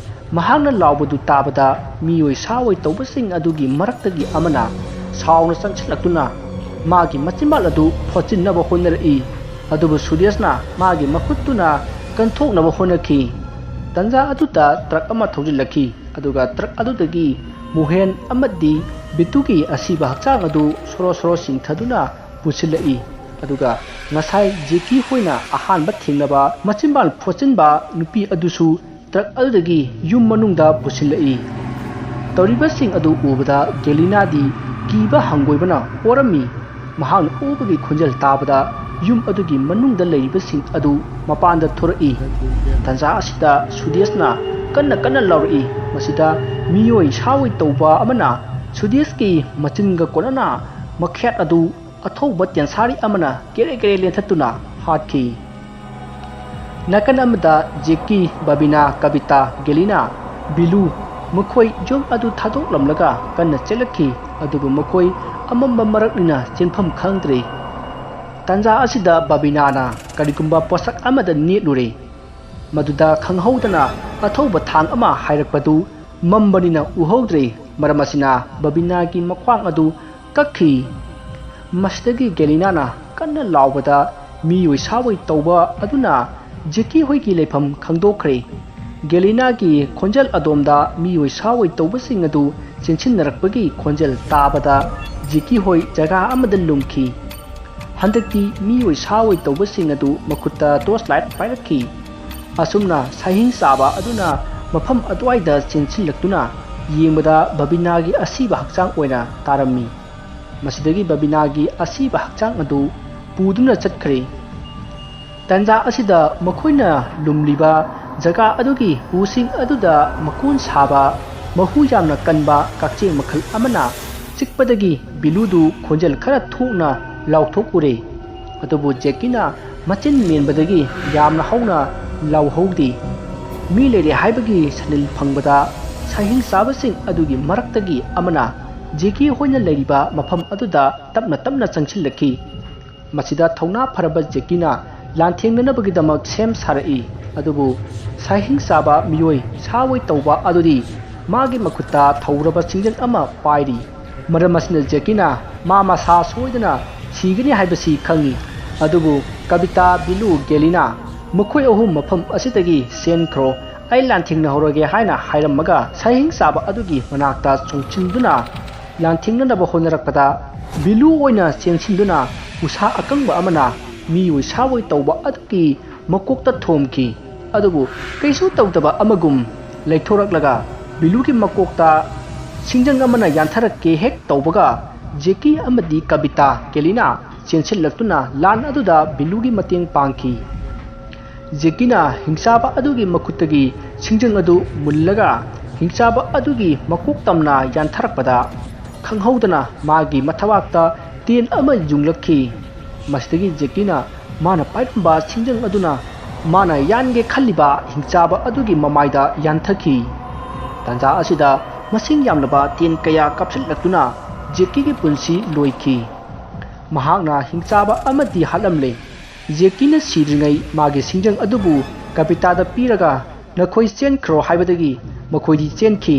ꯃꯍꯥꯛꯅ ꯂꯥꯎꯕꯗꯨ ꯇꯥꯕꯗ ꯃꯤꯑꯣꯏ ꯁꯥꯑꯣꯏ ꯇꯧꯕꯁꯤꯡ ꯑꯗꯨꯒꯤ ꯃꯔꯛꯇꯒꯤ ꯑꯃꯅ ꯁꯥꯎꯅ ꯆꯪꯁꯤꯜꯂꯛꯇꯨꯅ ꯃꯥꯒꯤ ꯃꯆꯤꯟꯕꯥꯜ ꯑꯗꯨ ꯐꯣꯠꯆꯤꯟꯅꯕ ꯍꯣꯠꯅꯔꯛꯏ꯫ ꯑꯗꯨꯕꯨ ꯁꯨꯗꯦꯁꯅ ꯃꯥꯒꯤ ꯃꯈꯨꯠꯇꯨꯅ ꯀꯟꯊꯣꯛꯅꯕ ꯍꯣꯠꯅꯈꯤ꯫ ꯇꯟꯖꯥ ꯑꯗꯨꯗ ꯇ꯭ꯔꯛ ꯑꯃ ꯊꯧꯖꯤꯜꯂꯛꯈꯤ, ꯑꯗꯨꯒ ꯇ꯭ꯔꯛ ꯑꯗꯨꯗꯒꯤ ꯃꯣꯍꯦꯟ ꯑꯃꯗꯤ ꯕꯤꯇꯨꯒꯤ ꯑꯁꯤꯕ ꯍꯛꯆꯥꯡ ꯑꯗꯨ ꯁꯣꯔꯣ ꯁꯣꯔꯣ ꯆꯤꯡꯊꯗꯨꯅ ꯄꯨꯁꯤꯜꯂꯛꯏ꯫ ꯑꯗꯨꯒ ꯉꯁꯥꯏ ꯖꯦꯀꯤ ꯍꯣꯏꯅ ꯑꯍꯥꯟꯕ ꯊꯦꯡꯅꯕ ꯃꯆꯤꯟꯕꯥꯜ ꯐꯣꯠꯆꯤꯟꯕ ꯅꯨꯄꯤ ꯑꯗꯨꯁꯨ ꯇ꯭ꯔꯛ ꯑꯗꯨꯗꯒꯤ ꯌꯨꯝ ꯃꯅꯨꯡꯗ ꯄꯨꯁꯤꯜꯂꯛꯏ꯫ ꯇꯧꯔꯤꯕꯁꯤꯡ ꯑꯗꯨ ꯎꯕꯗ ꯒꯦꯂꯤꯅꯥꯗꯤ ꯀꯤꯕ ꯍꯪꯒꯣꯏꯕꯅ ꯑꯣꯔꯝꯃꯤ꯫ ꯃꯍꯥꯛꯅ ꯑꯣꯕꯒꯤ ꯈꯣꯟꯖꯦꯜ ꯇꯥꯕꯗ ꯌꯨꯝ ꯑꯗꯨꯒꯤ ꯃꯅꯨꯡꯗ ꯂꯩꯔꯤꯕꯁꯤꯡ ꯑꯗꯨ ꯃꯄꯥꯟꯗ ꯊꯣꯔꯛꯏ꯫ ꯇꯟꯖꯥ ꯑꯁꯤꯗ ꯁꯨꯗꯦꯁꯅ ꯀꯟꯅ ꯀꯟꯅ ꯂꯥꯎꯔꯛꯏ꯫ ꯃꯁꯤꯗ ꯃꯤꯑꯣꯏ ꯁꯥꯑꯣꯏ ꯇꯧꯕ ꯑꯃꯅ ꯁꯨꯗꯦꯁꯀꯤ ꯃꯆꯤꯟꯒ ꯀꯣꯟꯅꯅ ꯃꯈꯦꯠ ꯑꯗꯨ ꯑꯊꯧꯕ ꯇꯦꯟꯁꯥꯔꯤ ꯑꯃꯅ ꯀꯦꯔꯦ ꯀꯦꯔꯦ ꯂꯦꯟꯊꯠꯇꯨꯅ ꯍꯥꯠꯈꯤ꯫ ꯅꯥꯀꯟ ꯑꯃꯗ ꯖꯦꯛꯀꯤ, ꯕꯕꯤꯅꯥ, ꯀꯕꯤꯇꯥ, ꯒꯦꯂꯤꯅꯥ, ꯕꯤꯂꯨ ꯃꯈꯣꯏ ꯌꯨꯝ ꯑꯗꯨ ꯊꯥꯗꯣꯛꯂꯝꯂꯒ ꯀꯟꯅ ꯆꯦꯜꯂꯛꯈꯤ, ꯑꯗꯨꯕꯨ ꯃꯈꯣꯏ ꯑꯃꯝꯕ ꯃꯔꯛꯅꯤꯅ ꯆꯦꯟꯐꯝ ꯈꯪꯗ꯭ꯔꯦ꯫ ꯇꯥꯟꯖꯥ ꯑꯁꯤꯗ ꯕꯕꯤꯅꯥꯅ ꯀꯔꯤꯒꯨꯝꯕ ꯄꯣꯠꯁꯛ ꯑꯃꯗ ꯅꯦꯠꯂꯨꯔꯦ꯫ ꯃꯗꯨꯗ ꯈꯪꯍꯧꯗꯅ ꯑꯊꯧꯕ ꯊꯥꯡ ꯑꯃ ꯍꯥꯏꯔꯛꯄꯗꯨ ꯃꯝꯕꯅꯤꯅ ꯎꯍꯧꯗ꯭ꯔꯦ꯫ ꯃꯔꯝ ꯑꯁꯤꯅ ꯕꯕꯤꯅꯥꯒꯤ ꯃꯈ꯭ꯋꯥꯡ ꯑꯗꯨ ꯀꯛꯈꯤ꯫ ꯃꯁꯤꯗꯒꯤ ꯒꯦꯂꯤꯅꯥꯅ ꯀꯟꯅ ꯂꯥꯎꯕꯗ ꯃꯤꯑꯣꯏ ꯁꯥꯑꯣꯏ ꯇꯧꯕ ꯑꯗꯨꯅ ꯖꯦꯀꯤ ꯍꯣꯏꯒꯤ ꯂꯩꯐꯝ ꯈꯪꯗꯣꯛꯈ꯭ꯔꯦ꯫ ꯒꯦꯂꯤꯅꯥꯒꯤ ꯈꯣꯟꯖꯦꯜ ꯑꯗꯣꯝꯗ ꯃꯤꯑꯣꯏ ꯁꯥꯑꯣꯏ ꯇꯧꯕꯁꯤꯡ ꯑꯗꯨ ꯆꯦꯟꯁꯤꯟꯅꯔꯛꯄꯒꯤ ꯈꯣꯟꯖꯦꯜ ꯇꯥꯕꯗ ꯖꯦꯀꯤ ꯍꯣꯏ ꯖꯒꯥ ꯑꯃꯗ ꯂꯨꯝꯈꯤ꯫ ꯍꯟꯗꯛꯇꯤ ꯃꯤꯑꯣꯏ ꯁꯥꯑꯣꯏ ꯇꯧꯕꯁꯤꯡ ꯑꯗꯨ ꯃꯈꯨꯠꯇ ꯇꯣꯔꯆ ꯂꯥꯏꯠ ꯄꯥꯏꯔꯛꯈꯤ꯫ ꯑꯁꯨꯝꯅ ꯁꯥꯍꯤꯡ ꯆꯥꯕ ꯑꯗꯨꯅ ꯃꯐꯝ ꯑꯗꯨꯋꯥꯏꯗ ꯆꯦꯟꯁꯤꯜꯂꯛꯇꯨꯅ ꯌꯦꯡꯕꯗ ꯕꯕꯤꯅꯥꯒꯤ ꯑꯁꯤꯕ ꯍꯛꯆꯥꯡ ꯑꯣꯏꯅ ꯇꯥꯔꯝꯃꯤ꯫ ꯃꯁꯤꯗꯒꯤ ꯕꯕꯤꯅꯥꯒꯤ ꯑꯁꯤꯕ ꯍꯛꯆꯥꯡ ꯑꯗꯨ ꯄꯨꯗꯨꯅ ꯆꯠꯈ꯭ꯔꯦ꯫ ꯇꯥꯟꯖꯥ ꯑꯁꯤꯗ ꯃꯈꯣꯏꯅ ꯂꯨꯝꯂꯤꯕ ꯖꯒꯥ ꯑꯗꯨꯒꯤ ꯎꯁꯤꯡ ꯑꯗꯨꯗ ꯃꯀꯣꯟ ꯁꯥꯕ ꯃꯍꯨ ꯌꯥꯝꯅ ꯀꯟꯕ ꯀꯛꯆꯦꯡ ꯃꯈꯜ ꯑꯃꯅ ꯆꯤꯛꯄꯗꯒꯤ ꯕꯤꯂꯨꯗꯨ ꯈꯣꯟꯖꯦꯜ ꯈꯔ ꯊꯣꯛꯅ ꯂꯥꯎꯊꯣꯛꯎꯔꯦ꯫ ꯑꯗꯨꯕꯨ ꯖꯦꯛꯀꯤꯅ ꯃꯆꯤꯟ ꯃꯦꯟꯕꯗꯒꯤ ꯌꯥꯝꯅ ꯍꯧꯅ ꯂꯥꯎꯍꯧꯗꯦ꯫ ꯃꯤ ꯂꯩꯔꯦ ꯍꯥꯏꯕꯒꯤ ꯁꯅꯤꯜ ꯐꯪꯕꯗ ꯁꯥꯍꯤꯡ ꯆꯥꯕꯁꯤꯡ ꯑꯗꯨꯒꯤ ꯃꯔꯛꯇꯒꯤ ꯑꯃꯅ ꯖꯦꯀꯤ ꯍꯣꯏꯅ ꯂꯩꯔꯤꯕ ꯃꯐꯝ ꯑꯗꯨꯗ ꯇꯞꯅ ꯇꯞꯅ ꯆꯪꯁꯤꯜꯂꯛꯈꯤ꯫ ꯃꯁꯤꯗ ꯊꯧꯅꯥ ꯐꯔꯕ ꯖꯦꯀꯤꯅ ꯂꯥꯟꯊꯦꯡꯅꯅꯕꯒꯤꯗꯃꯛ ꯁꯦꯝ ꯁꯥꯔꯛꯏ꯫ ꯑꯗꯨꯕꯨ ꯁꯥꯍꯤꯡ ꯆꯥꯕ ꯃꯤꯑꯣꯏ ꯁꯥ ꯑꯣꯏ ꯇꯧꯕ ꯑꯗꯨꯗꯤ ꯃꯥꯒꯤ ꯃꯈꯨꯠꯇ ꯊꯧꯔꯕ ꯁꯤꯡꯖꯪ ꯑꯃ ꯄꯥꯏꯔꯤ꯫ ꯃꯔꯝ ꯑꯁꯤꯅ ꯖꯦꯀꯤꯅ ꯃꯥ ꯃꯁꯥ ꯁꯣꯏꯗꯅ ꯁꯤꯒꯅꯤ ꯍꯥꯏꯕꯁꯤ ꯈꯪꯏ꯫ ꯑꯗꯨꯕꯨ ꯀꯕꯤꯇꯥ, ꯕꯤꯂꯨ, ꯒꯦꯂꯤꯅꯥ ꯃꯈꯣꯏ ꯑꯍꯨꯝ ꯃꯐꯝ ꯑꯁꯤꯗꯒꯤ ꯆꯦꯟꯈ꯭ꯔꯣ, ꯑꯩ ꯂꯥꯟꯊꯦꯡꯅꯍꯧꯔꯒꯦ ꯍꯥꯏꯅ ꯍꯥꯏꯔꯝꯃꯒ ꯁꯥꯍꯤꯡ ꯆꯥꯕ ꯑꯗꯨꯒꯤ ꯃꯅꯥꯛꯇ ꯆꯣꯡꯁꯤꯟꯗꯨꯅ ꯂꯥꯟꯊꯦꯡꯅꯅꯕ ꯍꯣꯠꯅꯔꯛꯄꯗ ꯕꯤꯂꯨ ꯑꯣꯏꯅ ꯆꯦꯟꯁꯤꯟꯗꯨꯅ ꯎꯁꯥ ꯑꯀꯪꯕ ꯑꯃꯅ ꯃꯤꯑꯣꯏ ꯁꯥꯑꯣꯏ ꯇꯧꯕ ꯑꯗꯨꯒꯤ ꯃꯀꯣꯛꯇ ꯊꯣꯝꯈꯤ꯫ ꯑꯗꯨꯕꯨ ꯀꯩꯁꯨ ꯇꯧꯗꯕ ꯑꯃꯒꯨꯝ ꯂꯩꯊꯣꯔꯛꯂꯒ ꯕꯤꯂꯨꯒꯤ ꯃꯀꯣꯛꯇ ꯁꯤꯡꯖꯪ ꯑꯃꯅ ꯌꯥꯟꯊꯔꯛꯀꯦ ꯍꯦꯛ ꯇꯧꯕꯒ ꯖꯦꯀꯤ ꯑꯃꯗꯤ ꯀꯕꯤꯇꯥ, ꯒꯦꯂꯤꯅꯥ ꯆꯦꯟꯁꯤꯜꯂꯛꯇꯨꯅ ꯂꯥꯟ ꯑꯗꯨꯗ ꯕꯤꯂꯨꯒꯤ ꯃꯇꯦꯡ ꯄꯥꯡꯈꯤ꯫ ꯖꯦꯀꯤꯅ ꯍꯤꯡꯆꯥꯕ ꯑꯗꯨꯒꯤ ꯃꯈꯨꯠꯇꯒꯤ ꯁꯤꯡꯖꯪ ꯑꯗꯨ ꯃꯨꯜꯂꯒ ꯍꯤꯡꯆꯥꯕ ꯑꯗꯨꯒꯤ ꯃꯀꯣꯛ ꯇꯝꯅ ꯌꯥꯟꯊꯔꯛꯄꯗ ꯈꯪꯍꯧꯗꯅ ꯃꯥꯒꯤ ꯃꯊꯕꯥꯛꯇ ꯇꯦꯟ ꯑꯃ ꯌꯨꯡꯂꯛꯈꯤ꯫ ꯃꯁꯤꯗꯒꯤ ꯖꯦꯀꯤꯅ ꯃꯥꯅ ꯄꯥꯏꯔꯝꯕ ꯁꯤꯡꯖꯪ ꯑꯗꯨꯅ ꯃꯥꯅ ꯌꯥꯟꯒꯦ ꯈꯜꯂꯤꯕ ꯍꯤꯡꯆꯥꯕ ꯑꯗꯨꯒꯤ ꯃꯃꯥꯏꯗ ꯌꯥꯟꯊꯈꯤ꯫ ꯇꯥꯟꯖꯥ ꯑꯁꯤꯗ ꯃꯁꯤꯡ ꯌꯥꯝꯂꯕ ꯇꯦꯟ ꯀꯌꯥ ꯀꯥꯞꯁꯤꯜꯂꯛꯇꯨꯅ ꯖꯦꯀꯤꯒꯤ ꯄꯨꯟꯁꯤ ꯂꯣꯏꯈꯤ꯫ ꯃꯍꯥꯛꯅ ꯍꯤꯡꯆꯥꯕ ꯑꯃꯗꯤ ꯍꯥꯠꯂꯝꯂꯦ꯫ ꯖꯦꯀꯤꯅ ꯁꯤꯗ꯭ꯔꯤꯉꯩ ꯃꯥꯒꯤ ꯁꯤꯡꯖꯪ ꯑꯗꯨꯕꯨ ꯀꯕꯤꯇꯥꯗ ꯄꯤꯔꯒ ꯅꯈꯣꯏ ꯆꯦꯟꯈ꯭ꯔꯣ ꯍꯥꯏꯕꯗꯒꯤ ꯃꯈꯣꯏꯗꯤ ꯆꯦꯟꯈꯤ꯫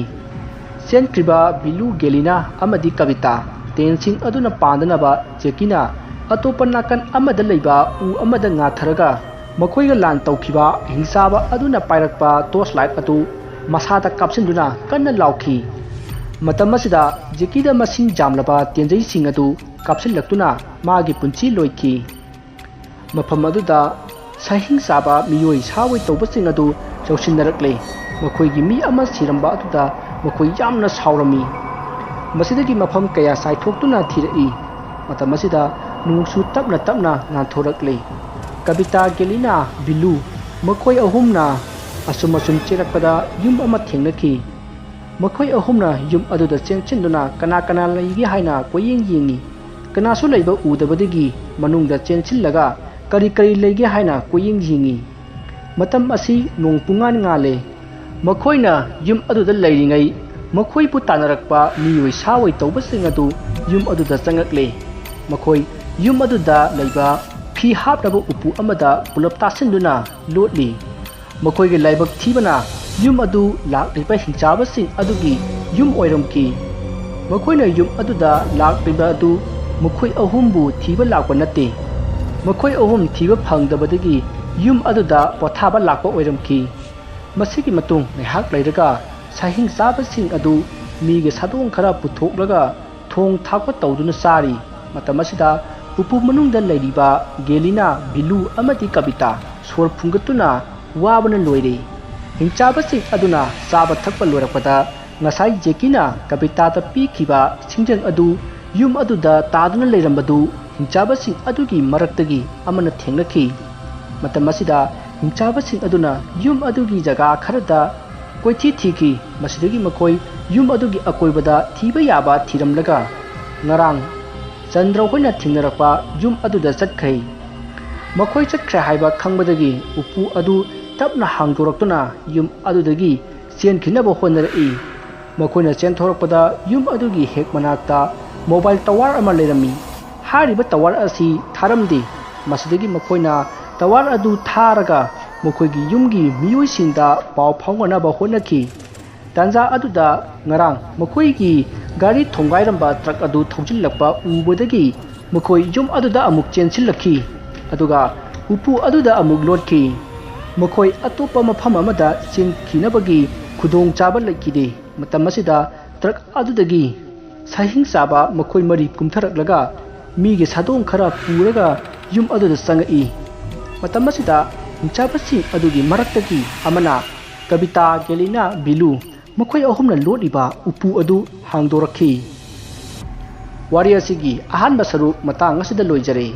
ꯆꯦꯟꯈ꯭ꯔꯤꯕ ꯕꯤꯂꯨ, ꯒꯦꯂꯤꯅꯥ ꯑꯃꯗꯤ ꯀꯕꯤꯇꯥ ꯇꯦꯟꯁꯤꯡ ꯑꯗꯨꯅ ꯄꯥꯟꯗꯅꯕ ꯖꯦꯀꯤꯅ ꯑꯇꯣꯞꯄ ꯅꯥꯀꯟ ꯑꯃꯗ ꯂꯩꯕ ꯎ ꯑꯃꯗ ꯉꯥꯊꯔꯒ ꯃꯈꯣꯏꯒ ꯂꯥꯟ ꯇꯧꯈꯤꯕ ꯍꯤꯡꯆꯥꯕ ꯑꯗꯨꯅ ꯄꯥꯏꯔꯛꯄ ꯇꯣꯔꯆ ꯂꯥꯏꯠ ꯑꯗꯨ ꯃꯁꯥꯗ ꯀꯥꯞꯁꯤꯟꯗꯨꯅ ꯀꯟꯅ ꯂꯥꯎꯈꯤ꯫ ꯃꯇꯝ ꯑꯁꯤꯗ ꯖꯦꯀꯤꯗ ꯃꯁꯤꯡ ꯌꯥꯝꯂꯕ ꯇꯦꯟꯖꯩꯁꯤꯡ ꯑꯗꯨ ꯀꯥꯞꯁꯤꯜꯂꯛꯇꯨꯅ ꯃꯥꯒꯤ ꯄꯨꯟꯁꯤ ꯂꯣꯏꯈꯤ꯫ ꯃꯐꯝ ꯑꯗꯨꯗ ꯁꯥꯍꯤꯡ ꯆꯥꯕ ꯃꯤꯑꯣꯏ ꯁꯥꯑꯣꯏ ꯇꯧꯕꯁꯤꯡ ꯑꯗꯨ ꯌꯧꯁꯤꯟꯅꯔꯛꯂꯦ꯫ ꯃꯈꯣꯏꯒꯤ ꯃꯤ ꯑꯃ ꯁꯤꯔꯝꯕ ꯑꯗꯨꯗ ꯃꯈꯣꯏ ꯌꯥꯝꯅ ꯁꯥꯎꯔꯝꯃꯤ꯫ ꯃꯁꯤꯗꯒꯤ ꯃꯐꯝ ꯀꯌꯥ ꯆꯥꯏꯊꯣꯛꯇꯨꯅ ꯊꯤꯔꯛꯏ꯫ ꯃꯇꯝ ꯑꯁꯤꯗ ꯅꯣꯡꯁꯨ ꯇꯞꯅ ꯇꯞꯅ ꯉꯥꯟꯊꯣꯔꯛꯂꯦ꯫ ꯀꯕꯤꯇꯥ, ꯒꯦꯂꯤꯅꯥ, ꯕꯤꯂꯨ ꯃꯈꯣꯏ ꯑꯍꯨꯝꯅ ꯑꯁꯨꯝ ꯑꯁꯨꯝ ꯆꯦꯜꯂꯛꯄꯗ ꯌꯨꯝ ꯑꯃ ꯊꯦꯡꯅꯈꯤ꯫ ꯃꯈꯣꯏ ꯑꯍꯨꯝꯅ ꯌꯨꯝ ꯑꯗꯨꯗ ꯆꯦꯟꯁꯤꯟꯗꯨꯅ ꯀꯅꯥ ꯀꯅꯥ ꯂꯩꯒꯦ ꯍꯥꯏꯅ ꯀꯣꯏꯌꯦꯡ ꯌꯦꯡꯉꯤ꯫ ꯀꯅꯥꯁꯨ ꯂꯩꯕ ꯎꯗꯕꯗꯒꯤ ꯃꯅꯨꯡꯗ ꯆꯦꯟꯁꯤꯜꯂꯒ ꯀꯔꯤ ꯀꯔꯤ ꯂꯩꯒꯦ ꯍꯥꯏꯅ ꯀꯣꯏꯌꯦꯡ ꯌꯦꯡꯉꯤ꯫ ꯃꯇꯝ ꯑꯁꯤ ꯅꯣꯡ ꯄꯨꯡꯉꯥꯟ ꯉꯥꯜꯂꯦ꯫ ꯃꯈꯣꯏꯅ ꯌꯨꯝ ꯑꯗꯨꯗ ꯂꯩꯔꯤꯉꯩ ꯃꯈꯣꯏꯕꯨ ꯇꯥꯟꯅꯔꯛꯄ ꯃꯤꯑꯣꯏ ꯁꯥꯑꯣꯏ ꯇꯧꯕꯁꯤꯡ ꯑꯗꯨ ꯌꯨꯝ ꯑꯗꯨꯗ ꯆꯪꯉꯛꯂꯦ꯫ ꯃꯈꯣꯏ ꯌꯨꯝ ꯑꯗꯨꯗ ꯂꯩꯕ ꯐꯤ ꯍꯥꯞꯅꯕ ꯎꯄꯨ ꯑꯃꯗ ꯄꯨꯂꯞ ꯇꯥꯁꯤꯟꯗꯨꯅ ꯂꯣꯠꯂꯤ꯫ ꯃꯈꯣꯏꯒꯤ ꯂꯥꯏꯕꯛ ꯊꯤꯕꯅ ꯌꯨꯝ ꯑꯗꯨ ꯂꯥꯛꯂꯤꯕ ꯍꯤꯡꯆꯥꯕꯁꯤꯡ ꯑꯗꯨꯒꯤ ꯌꯨꯝ ꯑꯣꯏꯔꯝꯈꯤ꯫ ꯃꯈꯣꯏꯅ ꯌꯨꯝ ꯑꯗꯨꯗ ꯂꯥꯛꯂꯤꯕ ꯑꯗꯨ ꯃꯈꯣꯏ ꯑꯍꯨꯝꯕꯨ ꯊꯤꯕ ꯂꯥꯛꯄ ꯅꯠꯇꯦ꯫ ꯃꯈꯣꯏ ꯑꯍꯨꯝ ꯊꯤꯕ ꯐꯪꯗꯕꯗꯒꯤ ꯌꯨꯝ ꯑꯗꯨꯗ ꯄꯣꯊꯥꯕ ꯂꯥꯛꯄ ꯑꯣꯏꯔꯝꯈꯤ꯫ ꯃꯁꯤꯒꯤ ꯃꯇꯨꯡ ꯉꯥꯏꯍꯥꯛ ꯂꯩꯔꯒ ꯁꯥꯍꯤꯡ ꯆꯥꯕꯁꯤꯡ ꯑꯗꯨ ꯃꯤꯒꯤ ꯁꯥꯗꯣꯡ ꯈꯔ ꯄꯨꯊꯣꯛꯂꯒ ꯊꯣꯡ ꯊꯥꯛꯄ ꯇꯧꯗꯨꯅ ꯆꯥꯔꯤ꯫ ꯃꯇꯝ ꯑꯁꯤꯗ ꯎꯄꯨ ꯃꯅꯨꯡꯗ ꯂꯩꯔꯤꯕ ꯒꯦꯂꯤꯅꯥ, ꯕꯤꯂꯨ ꯑꯃꯗꯤ ꯀꯕꯤꯇꯥ ꯁꯣꯔ ꯐꯨꯡꯒꯠꯇꯨꯅ ꯋꯥꯕꯅ ꯂꯣꯏꯔꯦ꯫ ꯍꯤꯡꯆꯥꯕꯁꯤꯡ ꯑꯗꯨꯅ ꯆꯥꯕ ꯊꯛꯄ ꯂꯣꯏꯔꯛꯄꯗ ꯉꯁꯥꯏ ꯖꯦꯀꯤꯅ ꯀꯕꯤꯇꯥꯗ ꯄꯤꯈꯤꯕ ꯁꯤꯡꯖꯪ ꯑꯗꯨ ꯌꯨꯝ ꯑꯗꯨꯗ ꯇꯥꯗꯨꯅ ꯂꯩꯔꯝꯕꯗꯨ ꯍꯤꯡꯆꯥꯕꯁꯤꯡ ꯑꯗꯨꯒꯤ ꯃꯔꯛꯇꯒꯤ ꯑꯃꯅ ꯊꯦꯡꯅꯈꯤ꯫ ꯃꯇꯝ ꯑꯁꯤꯗ ꯍꯤꯡꯆꯥꯕꯁꯤꯡ ꯑꯗꯨꯅ ꯌꯨꯝ ꯑꯗꯨꯒꯤ ꯖꯒꯥ ꯈꯔꯗ ꯀꯣꯏꯊꯤ ꯊꯤꯈꯤ꯫ ꯃꯁꯤꯗꯒꯤ ꯃꯈꯣꯏ ꯌꯨꯝ ꯑꯗꯨꯒꯤ ꯑꯀꯣꯏꯕꯗ ꯊꯤꯕ ꯌꯥꯕ ꯊꯤꯔꯝꯂꯒ ꯉꯔꯥꯡ ꯆꯟꯗ꯭ꯔ ꯍꯣꯏꯅ ꯊꯦꯡꯅꯔꯛꯄ ꯌꯨꯝ ꯑꯗꯨꯗ ꯆꯠꯈ꯭ꯔꯦ꯫ ꯃꯈꯣꯏ ꯆꯠꯈ꯭ꯔꯦ ꯍꯥꯏꯕ ꯈꯪꯕꯗꯒꯤ ꯎꯄꯨ ꯑꯗꯨ ꯇꯞꯅ ꯍꯥꯡꯗꯣꯔꯛꯇꯨꯅ ꯌꯨꯝ ꯑꯗꯨꯗꯒꯤ ꯆꯦꯟꯈꯤꯅꯕ ꯍꯣꯠꯅꯔꯛꯏ꯫ ꯃꯈꯣꯏꯅ ꯆꯦꯟꯊꯣꯔꯛꯄꯗ ꯌꯨꯝ ꯑꯗꯨꯒꯤ ꯍꯦꯛ ꯃꯅꯥꯛꯇ ꯃꯣꯕꯥꯏꯜ ꯇꯋꯥꯔ ꯑꯃ ꯂꯩꯔꯝꯃꯤ꯫ ꯍꯥꯏꯔꯤꯕ ꯇꯋꯥꯔ ꯑꯁꯤ ꯊꯥꯔꯝꯗꯦ꯫ ꯃꯁꯤꯗꯒꯤ ꯃꯈꯣꯏꯅ ꯇꯋꯥꯔ ꯑꯗꯨ ꯊꯥꯔꯒ ꯃꯈꯣꯏꯒꯤ ꯌꯨꯝꯒꯤ ꯃꯤꯑꯣꯏꯁꯤꯡꯗ ꯄꯥꯎ ꯐꯥꯎꯅꯅꯕ ꯍꯣꯠꯅꯈꯤ꯫ ꯇꯥꯟꯖꯥ ꯑꯗꯨꯗ ꯉꯔꯥꯡ ꯃꯈꯣꯏꯒꯤ ꯒꯥꯔꯤ ꯊꯣꯡꯒꯥꯏꯔꯝꯕ ꯇ꯭ꯔꯛ ꯑꯗꯨ ꯊꯧꯖꯤꯜꯂꯛꯄ ꯎꯕꯗꯒꯤ ꯃꯈꯣꯏ ꯌꯨꯝ ꯑꯗꯨꯗ ꯑꯃꯨꯛ ꯆꯦꯟꯁꯤꯜꯂꯛꯈꯤ, ꯑꯗꯨꯒ ꯎꯄꯨ ꯑꯗꯨꯗ ꯑꯃꯨꯛ ꯂꯣꯠꯈꯤ꯫ ꯃꯈꯣꯏ ꯑꯇꯣꯞꯄ ꯃꯐꯝ ꯑꯃꯗ ꯆꯦꯟꯈꯤꯅꯕꯒꯤ ꯈꯨꯗꯣꯡꯆꯥꯕ ꯂꯩꯈꯤꯗꯦ꯫ ꯃꯇꯝ ꯑꯁꯤꯗ ꯇ꯭ꯔꯛ ꯑꯗꯨꯗꯒꯤ ꯁꯥꯍꯤꯡ ꯆꯥꯕ ꯃꯈꯣꯏ ꯃꯔꯤ ꯀꯨꯝꯊꯔꯛꯂꯒ ꯃꯤꯒꯤ ꯁꯥꯗꯣꯡ ꯈꯔ ꯄꯨꯔꯒ ꯌꯨꯝ ꯑꯗꯨꯗ ꯆꯪꯉꯛꯏ꯫ ꯃꯇꯝ ꯑꯁꯤꯗ ꯍꯤꯡꯆꯥꯕꯁꯤꯡ ꯑꯗꯨꯒꯤ ꯃꯔꯛꯇꯒꯤ ꯑꯃꯅ ꯀꯕꯤꯇꯥ, ꯒꯦꯂꯤꯅꯥ, ꯕꯤꯂꯨ ꯃꯈꯣꯏ ꯑꯍꯨꯝꯅ ꯂꯣꯠꯂꯤꯕ ꯎꯄꯨ ꯑꯗꯨ ꯍꯥꯡꯗꯣꯔꯛꯈꯤ꯫ ꯋꯥꯔꯤ ꯑꯁꯤꯒꯤ ꯑꯍꯥꯟꯕ ꯁꯔꯨꯛ ꯃꯇꯥꯡ ꯑꯁꯤꯗ ꯂꯣꯏꯖꯔꯦ꯫